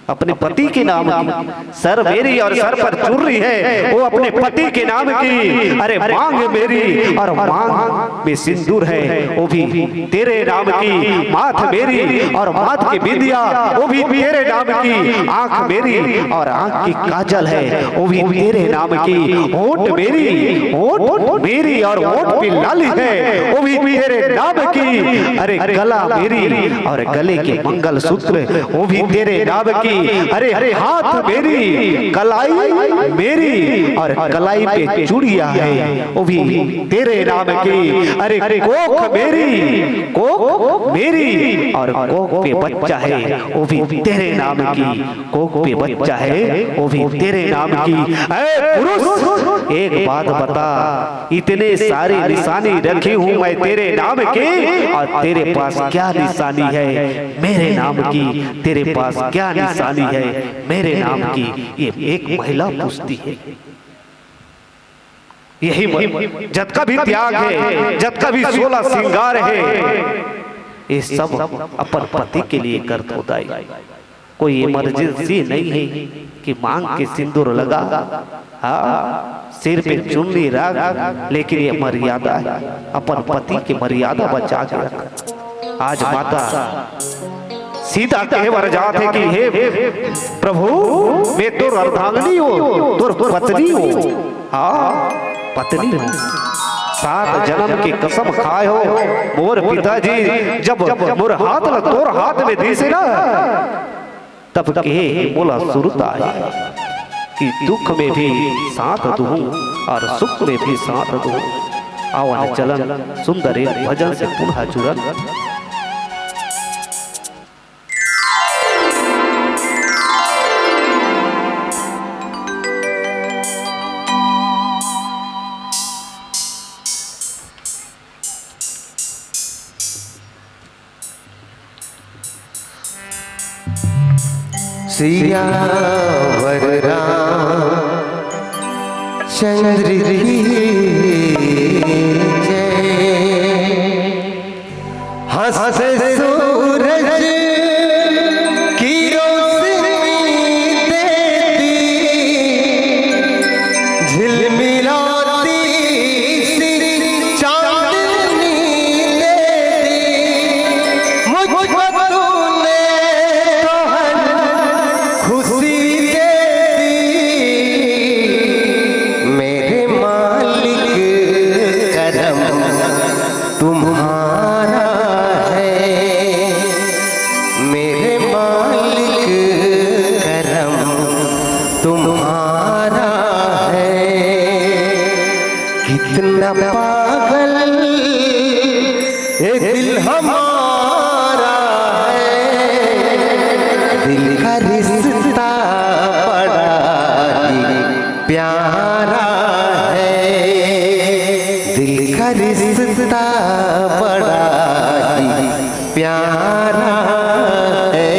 अपने पति के नाम की। सर मेरी और सर पर चुनरी है, वो अपने पति के नाम की। अरे मांग मेरी और मांग में सिंदूर है, वो भी तेरे नाम की। माथ मेरी और माथ की बिंदिया, वो भी तेरे नाम की। आंख मेरी और आंख की काजल है, वो भी तेरे नाम की। होंठ मेरी, होंठ मेरी और होंठ पे लाली है, वो भी तेरे नाम की। अरे गला मेरी और गले के मंगलसूत्र, वो भी तेरे नाम की। अरे हाथ मेरी, कलाई मेरी और कलाई पे चूड़िया है, वो भी तेरे नाम की। अरे कोख मेरी, कोख मेरी और कोख पे बच्चा है, वो भी तेरे नाम की। कोख पे बच्चा है, वो भी तेरे नाम की। ऐ पुरुष, एक बात बता, इतने सारी निशानी रखी हूँ मैं तेरे नाम की, और तेरे पास क्या निशानी है मेरे नाम की? तेरे पास क्या निशानी है मेरे नाम की? ये एक महिला पूछती है। यही मन, जतका भी त्याग है, जतका भी सोलह श्रृंगार है, ये सब अपन पति के लिए करत होता है। कोई इमरजेंसी नहीं है कि मांग के सिंदूर लगा, हाँ, सिर पे चुन्नी रख, लेकिन ये मर्यादा है, अपन पति की मर्यादा बचा के रख। आज माता सीता कहे बर जात हे कि हे प्रभु, मैं तोर अर्धांगिनी हों, तोर पत्नी हों। हाँ, पत्नी हों। सात जनम के कसम खाय हों, मोर पिताजी जब मोर हाथ ला तोर हाथ में दिस ना, तब कहे मोला सुरता आय कि दुख में भी साथ दूँ और सुख में भी साथ दूँ। आवन चलन सुंदर एक भजन से पुनः जुड़न। सियावर राम चंद्र की जय। हंस सूरज की रोशनी तेरी झिलमिलाती सी चांदनी तेरी मुझको तूने तो हर खुशी दे दी। मेरे मालिक करम तुम्हारा है, मेरे मालिक करम तुम्हारा है। कितना पागल ये दिल हमारा है, दिल का रिश्ता बड़ा ही प्यारा है, दिल का रिश्ता बड़ा ही प्यारा है।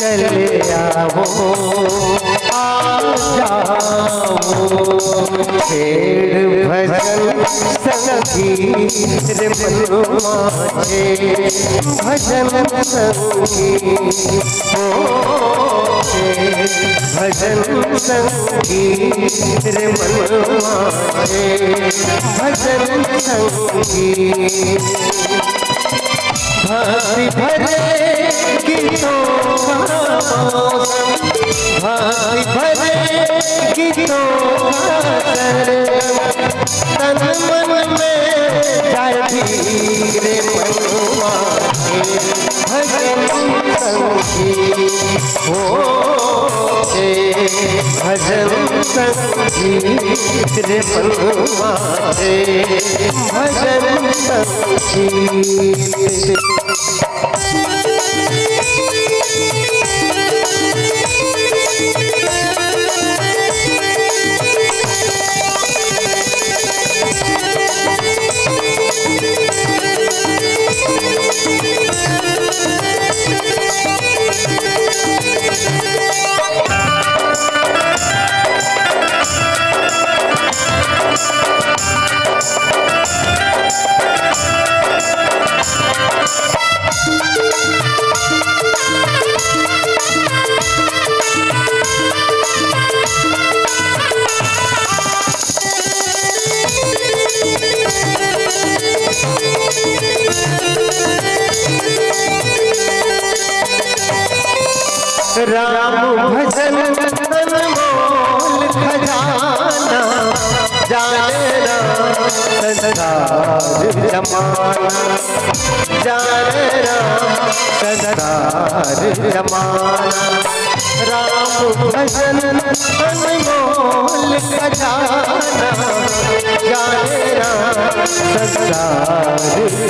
चले आवो, आ जावो, छेड़ भजन संगीत रे मनवा, छेड़ भजन संगीत, ओ छेड़ भजन संगीत रे मनवा, छेड़ भजन संगीत। भक्ति भरे गीतों का मौसम, भक्ति भरे गीतों का सरगम, तन मन में जाए धीरे मनवा के भजन संगीत, हो के भजन संगीत रे मनवा के भजन संगीत। राम भजन अनमोल खजाना, जाने ना संसार जमाना, जाने ना संसार जमाना। राम भजन अनमोल खजाना, जाने ना संसार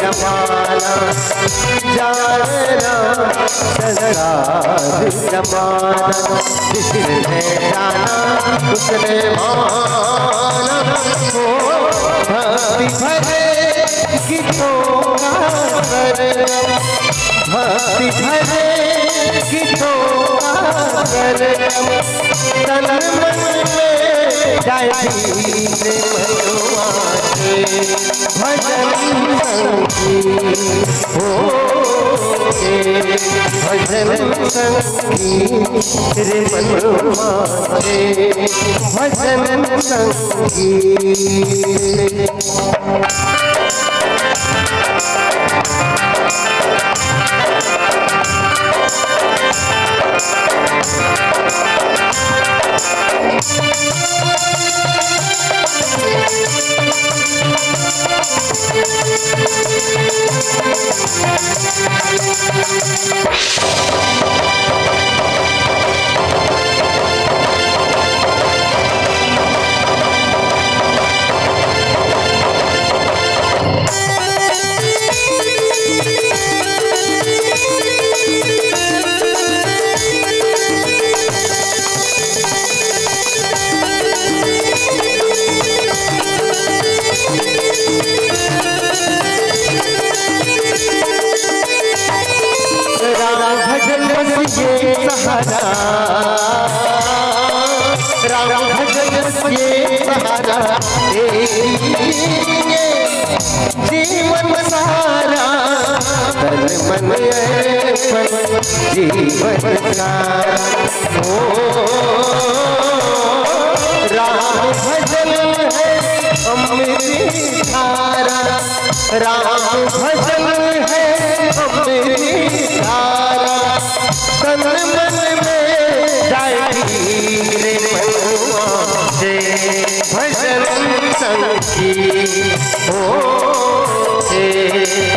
जमाना, जाने ना संसार जमाना। जिसने जाना उसने माना, ओ भक्ति भरे गीतों का सरगम, भक्ति भरे गीतों का सरगम, तन मन में जाए धीरे मनवा के भजन संगीत, हो के भजन संगीत रे मनवा के भजन संगीत। राम भजन बस ये सहारा, राम भजन बस ये सहारा, तेरी ये जीवन सारा, तन मन अर्पण जीवन सारा। ओ राम भजन है अमृत धारा, राम भजन है अमृत धारा, तन मन में जाए धीरे मनवा के भजन संगीत, हो के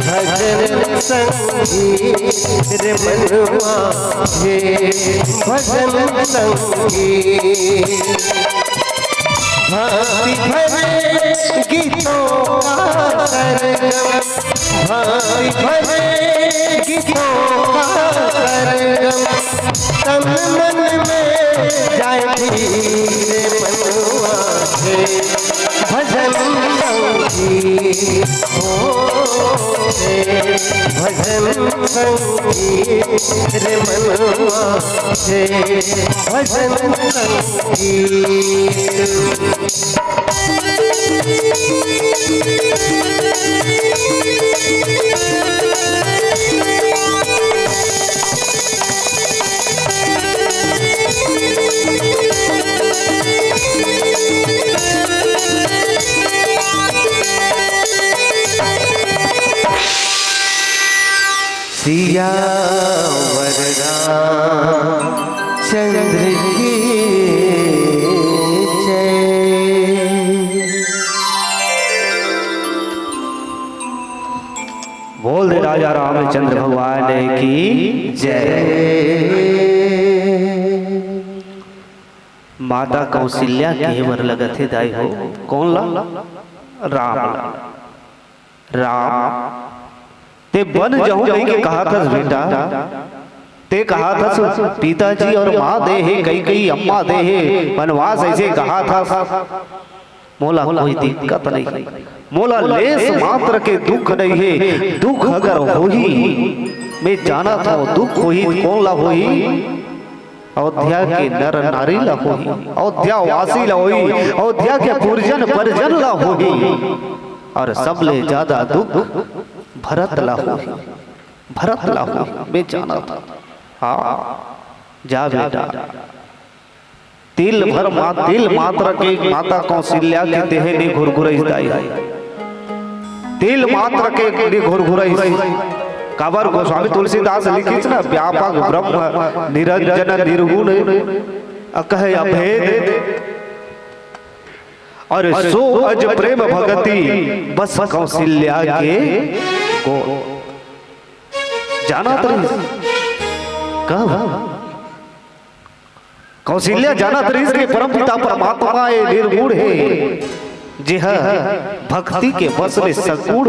भजन संगीत रे मनवा के भजन संगीत। भक्ति भरे गीतों का सरगम, भक्ति भरे गीतों का सरगम, तन मन में जाए धीरे मनवा के भजन संगीत, हो भजन संगीत रे मनवा छे, भजन संगीत। सियावर रामचंद्र की जय। बोल दे राजा रामचंद्र भगवान की जय। माता कौशल्या कहे बर लगत हे दाई हो, कोन ला? राम ला। राम, ते बन जहूं कहिके कहत हस बेटा, ते कहत हस पिताजी अउ माँ दे हे, कैकेयी अम्मा दे हे, बनवास अइसे कहत हस। मोला कोई दिक्कत नइ हे, मोला लेस मात्र के दुख नइ हे। दुख अगर होही, मैं जानत हंव, दुख होही त कोन ला होही? अयोध्या के नर नारी ला होही, अयोध्या वासी ला होही, अयोध्या के पुरजन परजन ला होही। अउ सबले ज्यादा दुख भरत ला होही, भरत ला होही, मैं जानत हंव। हाँ, जा बेटा, तिल भर मा-, तिल मात्र के माता कौशल्या के देहे निघुरघुरइस दाई। तिल मात्र के निघुरघुरइस। काबर गोस्वामी तुलसीदास लिखिस ना, व्यापक ब्रह्म निरंजन निर्गुण अकह अभेद। अउ सो अज प्रेम भगति बस कौशल्या के गो। जानत रहिस? कब? कौशल्या जानत रहिस के परमपिता परमात्मा ए निर्गुण हे, जेह भक्ति के बस में सगुण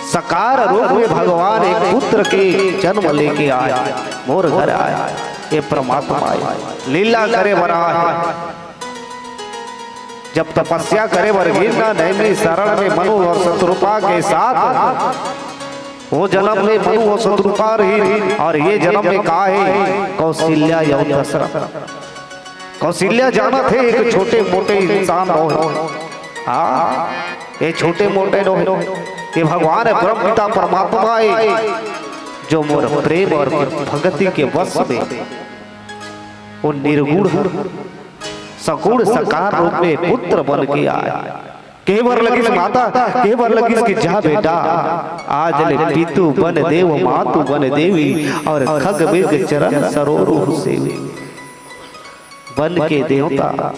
साकार रूप में भगवान एक पुत्र के जन्म लेके आय, मोर घर आय। ए परमात्मा ए लीला करे बर आय। जब तपस्या करे बर गिस ना नैमिषारण्य में मनु अउ शतरूपा के साथ, वो जनम में मनु अउ शतरूपा रहिस अउ ये जनम में का हे, कौशल्या अउ दशरथ। कौशल्या जानत हे एक छोटे मोटे इंसान नोहे। हाँ, ये छोटे मोटे नोहे, ये भगवान हे, परमपिता परमात्मा हे, जो मोर प्रेम अउ भक्ति के वश में वो निर्गुण हे। सगुण साकार रूप में पुत्र बन के आय। कहे बर लगिस माता, कहे बर लगिस कि जा बेटा, आज ले पितु बन देव, मातु बन देवी, अउ खग मृग चरण सरोरुह सेवी। बन के देवता,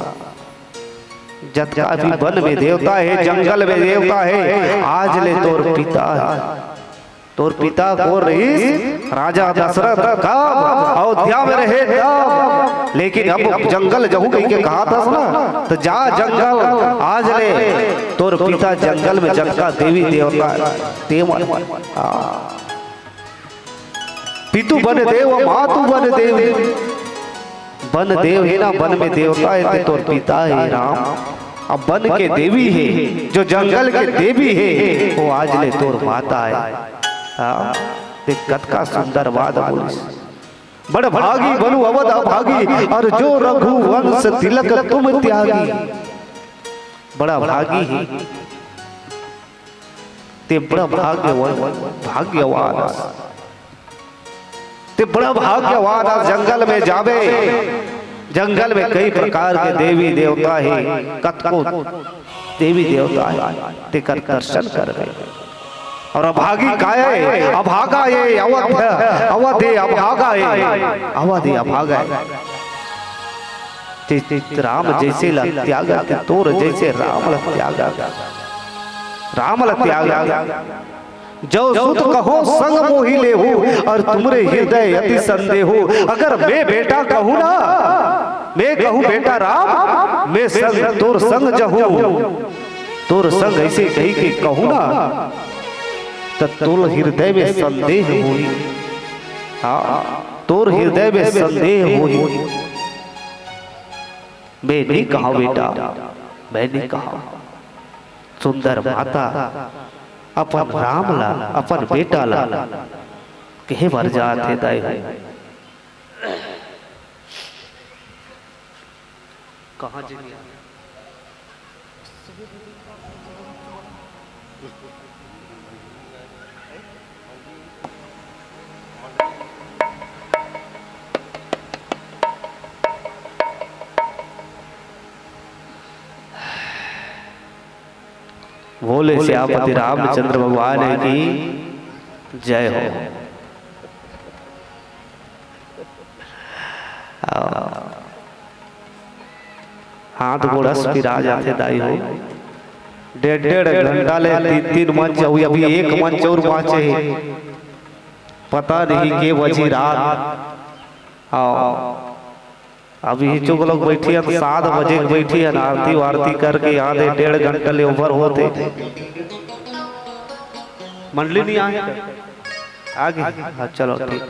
जतका भी बन में देवता हे, जंगल में देवता हे, आज ले तोर पिता हे। तोर पिता कोन रहिस? राजा दशरथ। कब? अयोध्या में रहे तब। लेकिन अब जंगल जहूं कहिके कहत हस ना, त जा जंगल, आज ले तोर पिता जंगल में जतका देवी देवता हे, ते मन। हाँ। पितु बन देव, मातु बन देवी। बन देव हे ना, बन में देवता हे, ते तोर पिता हे राम। अब बन के देवी हे, जो जंगल के देवी हे, वो आज ले तोर माता हे। हाँ, ते कतका सुंदर बात बोलिस। बड़ भागी बनु अवध अभागी, अउ जो रघुवंश तिलक तुम त्यागी। बड़ा भागी हे। ते बड़ा भाग्यवान, भाग्यवान अस। ते बड़ा भाग्यवान अस, जंगल में जाबे, जंगल में कई प्रकार के देवी देवता हे, कतको देवी देवता हे, तेकर दर्शन करबे। अउ अभागी काय हे? अभागा ए, अवध, अवध ए अभागा ए, अवध ए अभागा ए। ते, ते राम जइसे ला त्यागा, ते तोर जइसे राम ला त्यागा, राम ला त्यागा। जो सुत कहो संग मोहि लेहु, अउ तुमरे हृदय अति संदेहु। अगर मैं बेटा कहूँ ना, मैं कहूँ बेटा राम, मैं संग तोर संग जहूँ, तोर संग अइसे कहिके कहूँ ना, त तोर हृदय में संदेह होही। हाँ, तोर हृदय में संदेह होही। मैं नइ कहंव बेटा, मैं नइ कहंव। सुंदर माता, अपन राम ला, अपन बेटा ला कहे बर जात हे दाई हो। कहाँ जी? बोले सियापति रामचंद्र भगवान की जय हो। हाथ गोड़ अस पिरा जाथे दाई हो। डेढ़ डेढ़ घंटा ले तीन तीन मंच हुई, अभी एक मंच और बाँचे हे। पता नहीं के बजी रात। आओ, अभी चुक लोग बैठी हन, सात बजे के बैठी हन, आरती वारती करके यहाँ दे डेढ़ घंटा ले ऊपर होते। मंडली नहीं आए? आ गई? हाँ, चलो ठीक।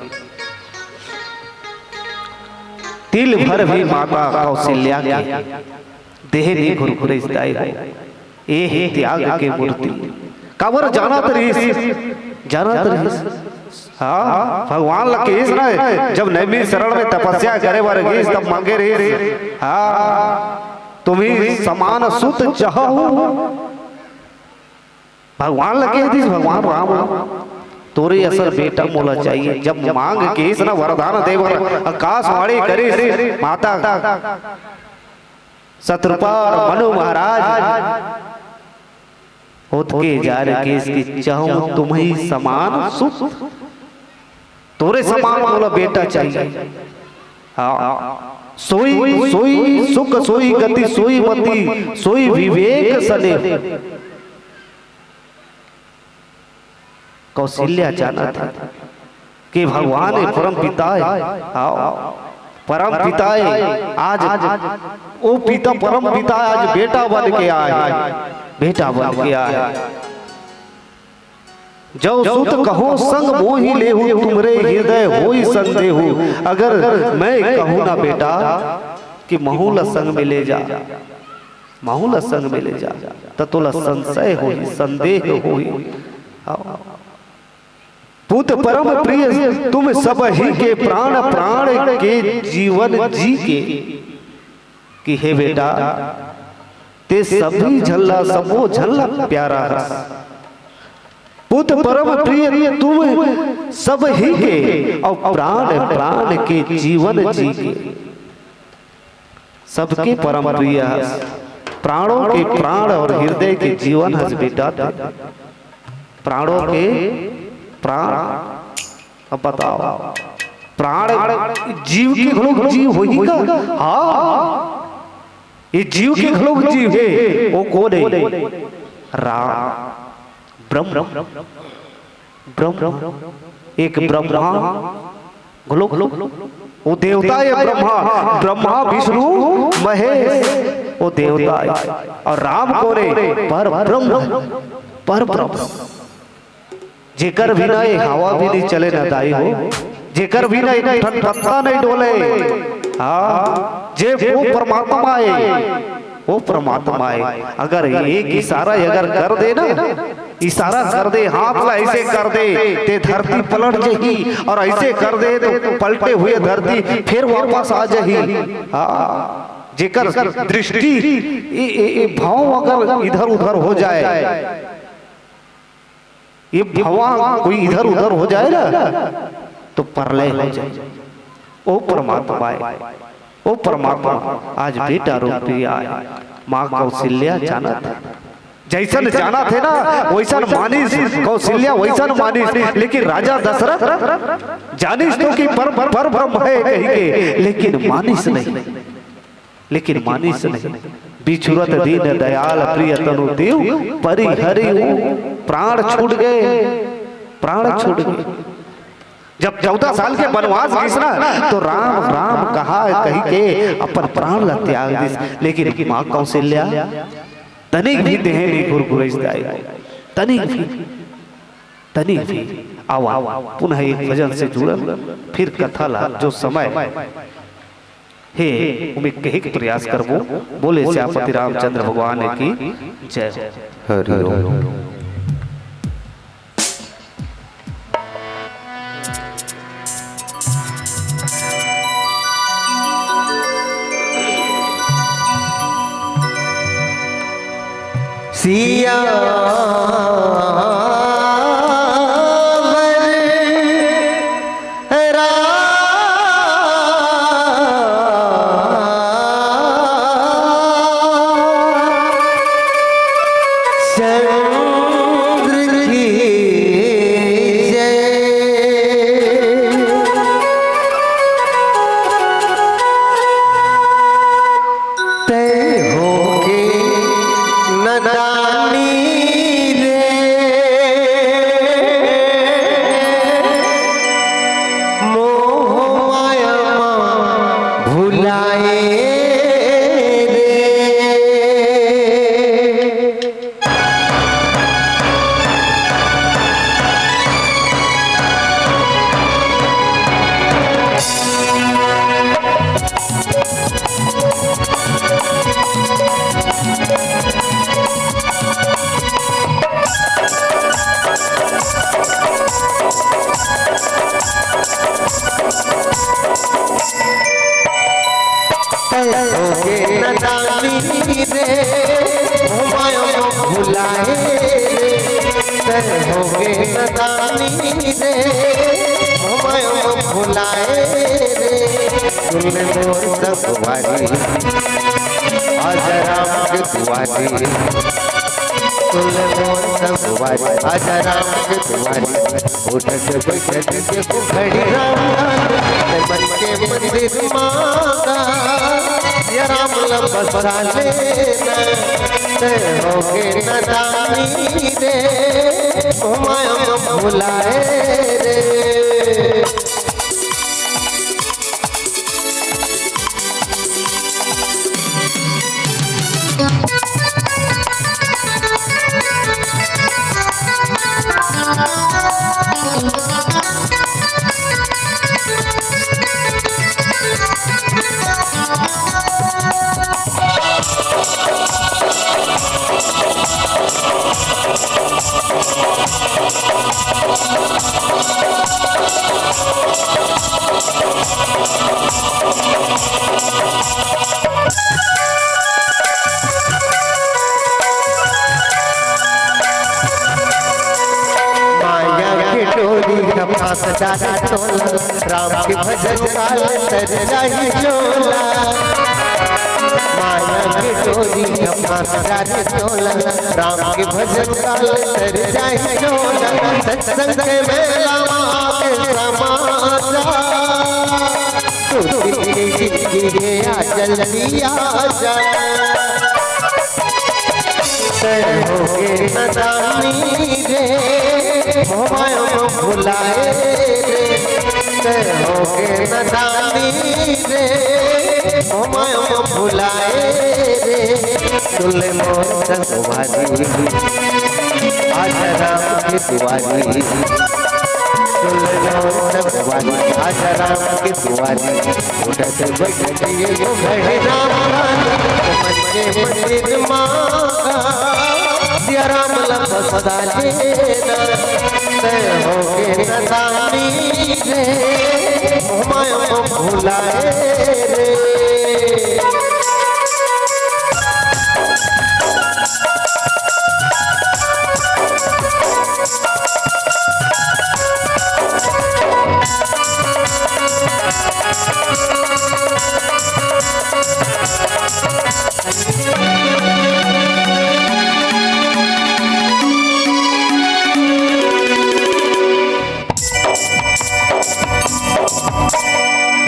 तिल भर भी माता कौशल्या के देह नी घुरघुरइस दाई हो। ए हे त्याग के मूर्ति। काबर जानत रहिस, जानत रहिस। हाँ, भगवान ला कहिस ना, जब नैमिषारण्य में तपस्या करे बर गिस, तब मांगे रहिस, हाँ, तुम्ही समान सुत चाहहु। भगवान ला कह दिस, भगवान राम, तोरे असन बेटा मोला चाहिए। जब मांग के इसना वरदान दे बर आकाशवाणी करिस माता शतरूपा और मनु महाराज, ओतके जान के इसकी चाहूं तुम्ही समान सुत, तोरे समान मोला बेटा चाहिए। हाँ, सोई, सोई सुख, सोई गति, सोई मति, सोई विवेक सने। कौशल्या जानत हे कि भगवान हे, परम पिता हे। हाँ, परम पिता हे। आज ओ पिता, परम पिता आज बेटा बन के आए, बेटा बन के आए। जो सुत कहो संग मोहि लेहु, तुम्हरे हृदय होई संदेहु। अगर मैं कहूँ ना बेटा कि महू ला संग में ले जा, महू ला संग में ले जा, त तोला संशय होही, संदेह होही। हाँ। पुत परम प्रिय तुम सबही के प्राण, प्राण के जीवन जी के, कि हे बेटा, ते सभी झन ला, सबो झन ला प्यारा हस। पुत परम प्रिय तुम सबही के, अउ प्राण, प्राण के जीवन जी के। सबके परम प्रिय हस, प्राणों के प्राण और हृदय के जीवन हस बेटा ते। प्राणों के प्राण। अब बताओ, प्राण जीव के घलो जीव होही का? हाँ, ये जीव के घलो जीव हे। वो कोन हे? राम, ब्रह्म, ब्रह्म, एक ब्रह्मा घलो, घलो, वो देवता हे ब्रह्मा, ब्रह्मा विष्णु महेश, वो देवता हे। और राम कोन हे? पर ब्रह्म, पर ब्रह्म। जेकर बिना ये हवा भी नहीं चले ना दाई हो, जेकर बिना एक ठन पत्ता नहीं डोले। हाँ, जे वो परमात्मा हे, वो परमात्मा हे। अगर एक इशारा अगर कर दे ना, इशारा कर दे, हाथ ला ऐसे कर दे, ते धरती पलट जही, और ऐसे कर दे तो पलटे हुए धरती फिर वापस आ जही। हाँ, जेकर दृष्टि, ए, ए, ए, भाव अगर इधर उधर हो जाए, ये भवा कोई इधर उधर हो जाए ना, तो प्रलय हो जाए। ओ परमात्मा हे, ओ परमात्मा आज बेटा रूप भी आए। माँ कौशल्या जानत हे, जैसन जानत हे ना, वैसन मानिस कौशल्या, वैसन मानिस। लेकिन राजा दशरथ जानिस तो कि पर, पर ब्रह्म हे कहि के, लेकिन मानिस नहीं, लेकिन मानिस नहीं। बिछुरत दीन दयाल प्रिय तनु देव, परिहरिउ प्राण छूट गए, प्राण छूट गए। जब चौदह साल के वनवास गिस ना, तो राम, राम कहा कहि के अपन प्राण ला त्याग दिस। लेकिन माँ कौशल्या तनिक भी देह नहीं घुरघुरइस दाई, तनिक भी, तनिक भी। आवा, पुनः एक भजन से जुड़न, फिर कथा ला जो समय हे, ओमे कहे के प्रयास करबो। बोले सियापति रामचंद्र भगवान की जय हो। हरि ओम। सियावर राम चंद्र की जय। तय होगे नदानी रे, मोह माया मा भुलाए रे। तय होगे नदानी रे, मोह माया मा भुलाए रे। तय होगे नदानी रे, मोह माया मा भुलाए रे। सुन ले मोर संगवारी, आजा राम के दुआरी। सुन ले मोर संगवारी, आजा राम के दुआरी। उठत बैठत के घड़ी राम, मन के मंदिर मा सिया राम ला बसा लेना। तय होगे नदानी रे, मोह माया मा भुलाए रे। माया के डोरी ह फांस डारे तोला, राम के भजन काल तर जाही झोला। माया के डोरी ह फांस डारे तोला, राम के भजन काल तर जाही झोला। सत्संग के मेला मा आके समा जा, तू दिल के जिंदगी हे आ जल्दी आ जा। तय होगे नदानी रे, मोह माया मा भुलाए रे। तय होगे नदानी रे, मोह माया मा भुलाए रे। सुन ले मोर संगवारी, आजा राम के दुआरी। सुन ले मोर संगवारी, आजा राम के दुआरी। उठत बैठत एगो घड़ी राम, मन के मंदिर मा सिया राम ला बसा लेना। तय होगे नदानी रे, मोह माया मा भुलाए रे।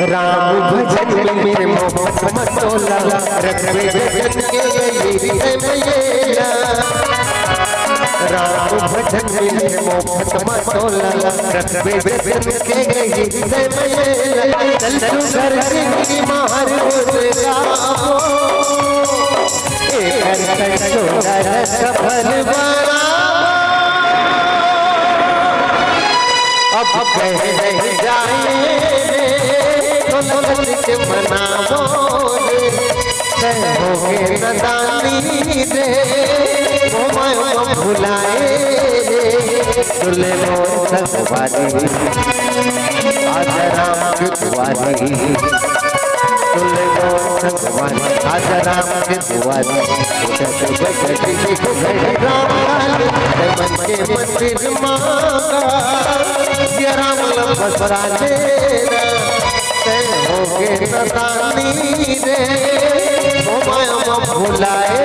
राम भजन में मोहम्मद मटोला, रखबे जन के यही हृदय में येला। राम भजन में मोहम्मद मटोला, रखबे जन के यही हृदय में येला। चल तू घर की मार गावो, एकर कटोरा सफल बनावो। अब कह नहीं जाए रे, दौलत के मनावो रे। तय होगे नदानी रे, मोह माया मा भुलाए रे। सुन ले मोर संगवारी, आजा राम के दुआरी। सुन ले मोर भगवान आज राम के दुआरी, सोचा तो बजट की घड़ी राम लाल, तै मन के मंदिर मांगा, या राम लंबा सराने ना, तै होगे नदानी रे, ओ माया में भुलाए रे।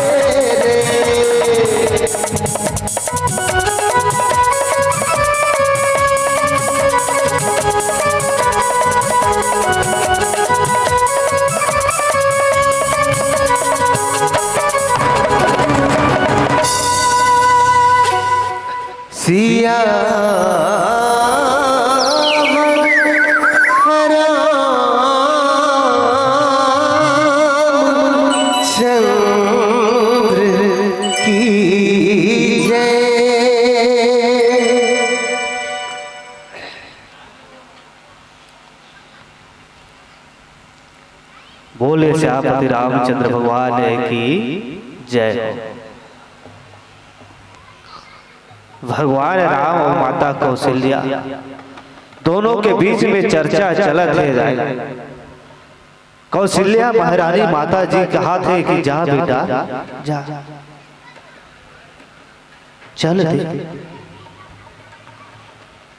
सिया रामचंद्र की जय। बोले सियापति रामचंद्र भगवान की जय हो। भगवान राम और माता कौशल्या दोनों के बीच में चर्चा चलत हे। कौशल्या महारानी माता जी कहाथे कि जा बेटा, जा, चल दे।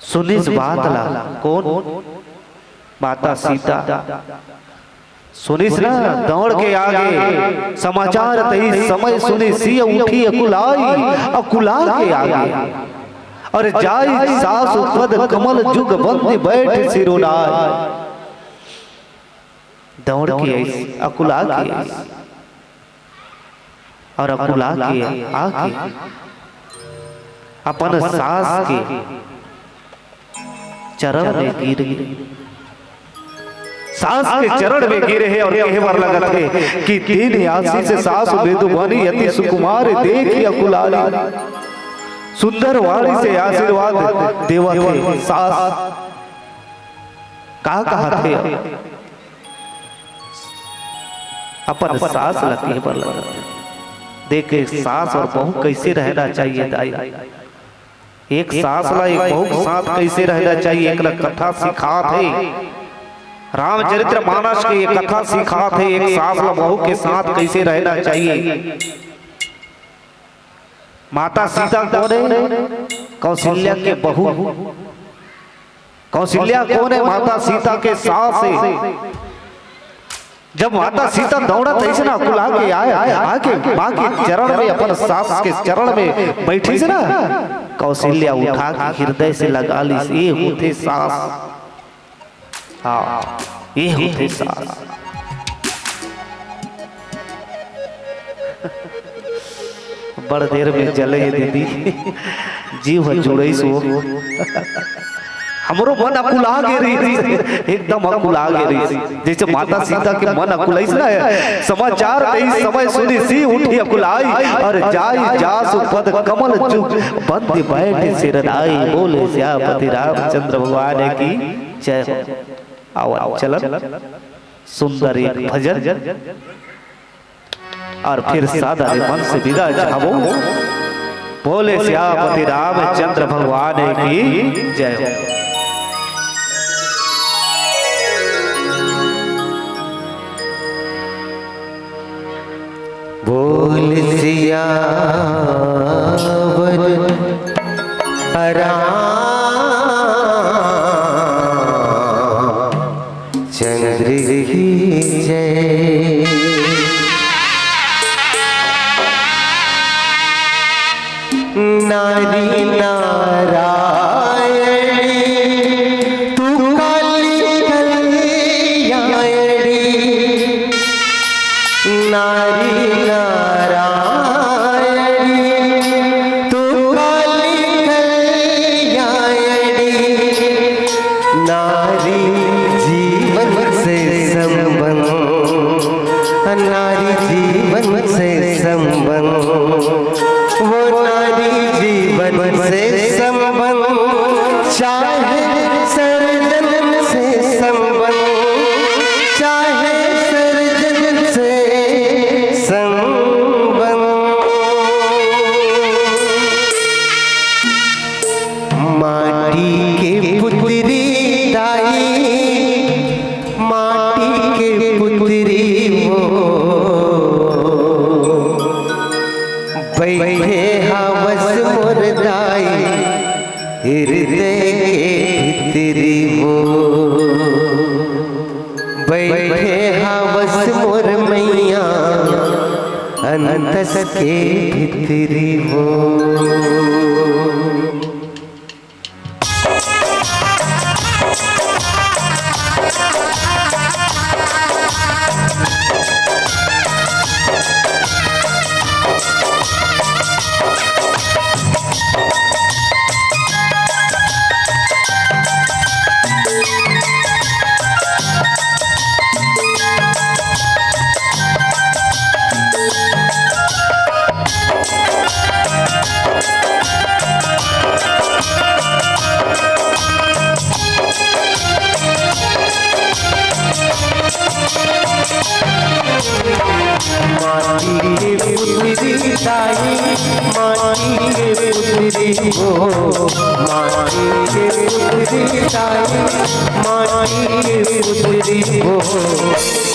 सुनिस बात ला कौन? माता सीता। सुनिस ना, दौड़ के आगे समाचार तही समय सुनिस, सिय उठी अकुलाई, अकुला के आगे। और जाई सासु पद कमल जुग बंद बैठ सिरुनाय। दौड़ के आइस, अकुला के आइस। और अकुला के आके अपन सास के चरण में गिर गे। सास के चरण में गिरे हे और कहे बर लगत हे कि दीन आशीष सास मृदुवानी, अति सुकुमार देखि अकुलाली। सुंदर वाणी से आशीर्वाद देवत हे सास। का कहत हे? अपन सास ला कहे बर लगत हे। देख, एक सास और बहू कैसे रहना चाहिए दाई। एक सास ला एक बहू के साथ कैसे रहना चाहिए, एक ला कथा सिखात हे। रामचरित्र मानस के ये कथा सिखात हे, एक सास ला बहू के साथ कैसे रहना चाहिए। माता सीता कौन हे? कौशल्या के बहू। कौशल्या कौन हे? माता सीता के सास हे। जब माता सीता दौड़त अइसे ना अकुला के आए, आके माँ के चरण में, अपन सास के चरण में बैठिस ना, कौशल्या उठा के हृदय से लगा लिस, ये होथे सास। हाँ, ये होथे सास। बड़ देर में जले हे दीदी, जीव ह जुड़इस वो। हमरो मन अकुला गे रहिस, एकदम अकुला गे रहिस। जइसे माता सीता के मन अकुलाइस ना, समाचार तही समय सुनिस, सिय उठी अकुलाई, और जाई जासु पद कमल जुग बंद बैठ सिरनाई। बोले सियापति रामचंद्र भगवान की जय हो। आवा, चलन सुंदर एक भजन। और फिर सादर मन से विदा चाहबो। बोले सियापति रामचंद्र भगवान की जय हो। बोल सियावर राम चंद्र की जय। नारी नारायणी तू काली कल्याणी। नारी नारायणी तू काली कल्याणी। नारी जीवन से संबंध, नारी जीवन से संबंध, वो नारी जीवन से संबंध, चाहे सर्जन से संबंध, चाहे सर्जन से आवस मोर मैया अंतस के भीतरी वो। माटी के पुतरी ताई, माटी के पुतरी हो, माटी के पुतरी ताई, माटी के पुतरी हो।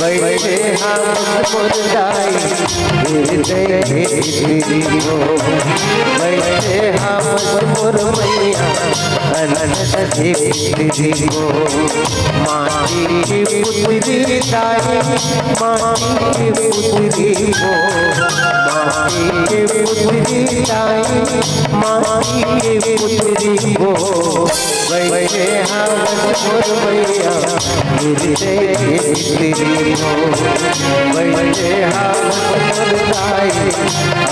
बैठे हाथ मोर दाई, हृदय के भीतरी हो। बैठे हाथ मोर मैया, अनंत के भीतरी हो। माटी के पुतरी ताई, माटी के पुतरी हो। माटी के पुतरी ताई, माटी के पुतरी हो। बैठे हाथ मोर मैया, हृदय के भीतरी हो। बैठे हाथ मोर दाई,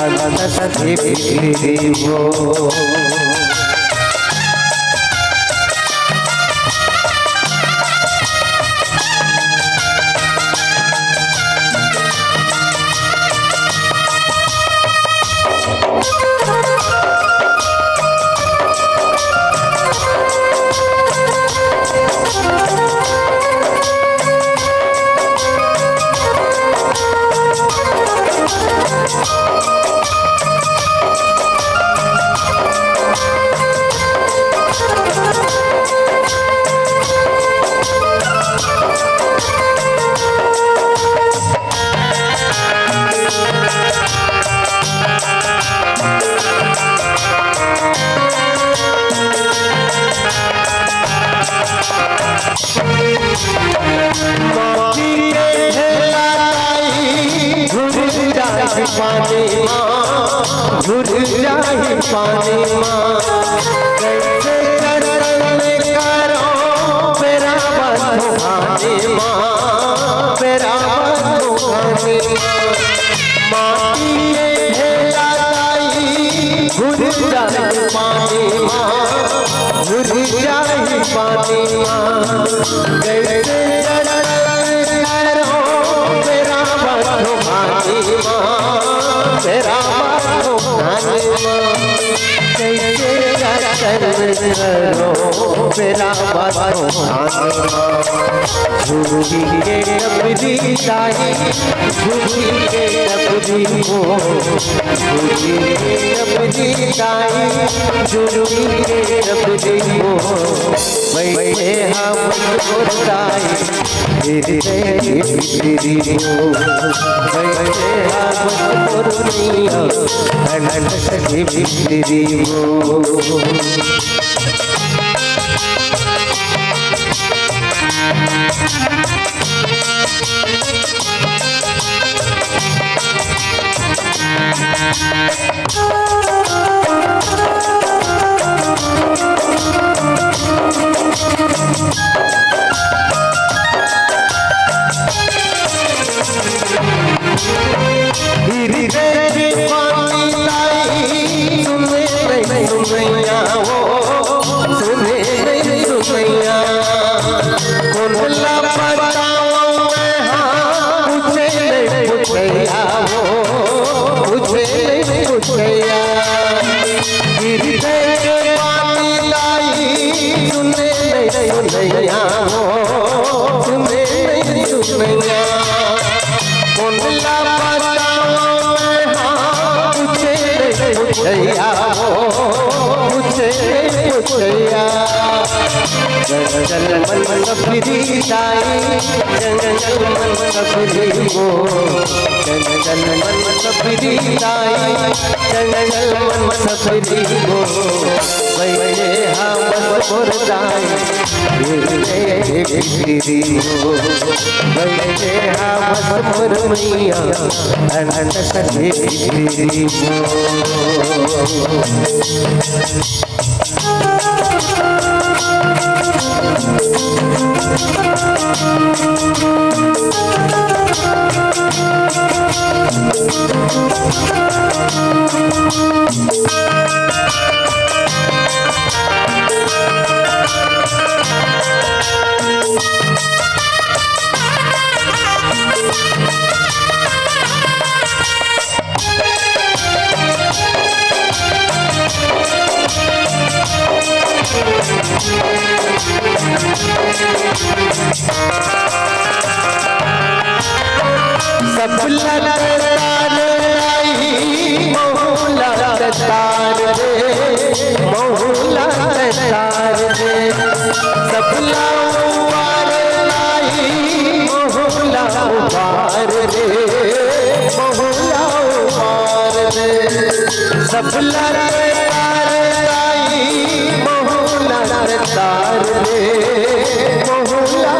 अनंत के भीतरी हो। माटी के ढेला ताई, घुल जाही पानी मा, घुल जाही पानी मा। कैसे करन करो, बेरा बंधु घानी मा, बेरा बंधु घानी मा। माटी के ढेला ताई, घुल जाही पानी मा, घुल जाही पानी मा। कैसे करो, बेरा बंधु घानी मा, बेरा बंधु घानी मा। कैसे रचन करो, बेरा बंधु घानी मा। झुकी के टपरी ताई, झुकी के टपरी हो, झुकी के टपरी ताई, झुकी के टपरी हो। बैठे हाथ मोर दाई, हृदय के भीतरी हो। बैठे हाथ मोर मैया, अनंत के भीतरी हो। हृदय के पानी ताई, सुने नहीं सुनैया हो, सुने नहीं सुनैया। कोन ला बताओ मैं, हाँ, पूछे नहीं पूछैया हो, पूछे नहीं पूछैया। हृदय के पानी ताई, सुने नहीं सुनैया हो, सुने नहीं सुनैया। कोन ला बताओ मैं, हाँ, पूछे नहीं पूछैया हो, पूछे नहीं पूछैया। जंगल मन सफरी ताई, जंगल मन सफरी हो। चंचल मन सबरी दाई, चंचल मन सबरी मोर, बइठे हा बस मोर दाई, गिरले के भीतरी मोर, बइठे हा बस मोर मइया, अनंत के भीतरी मोर। सबला तार आई, मोहला तार दे, मोहला तार दे। सबला उबार आई, मोहला उबार दे, मोहला उबार दे। सबला तार आई, मोहला तार दे, मोहला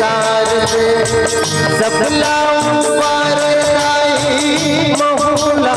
तार दे। सबला उबार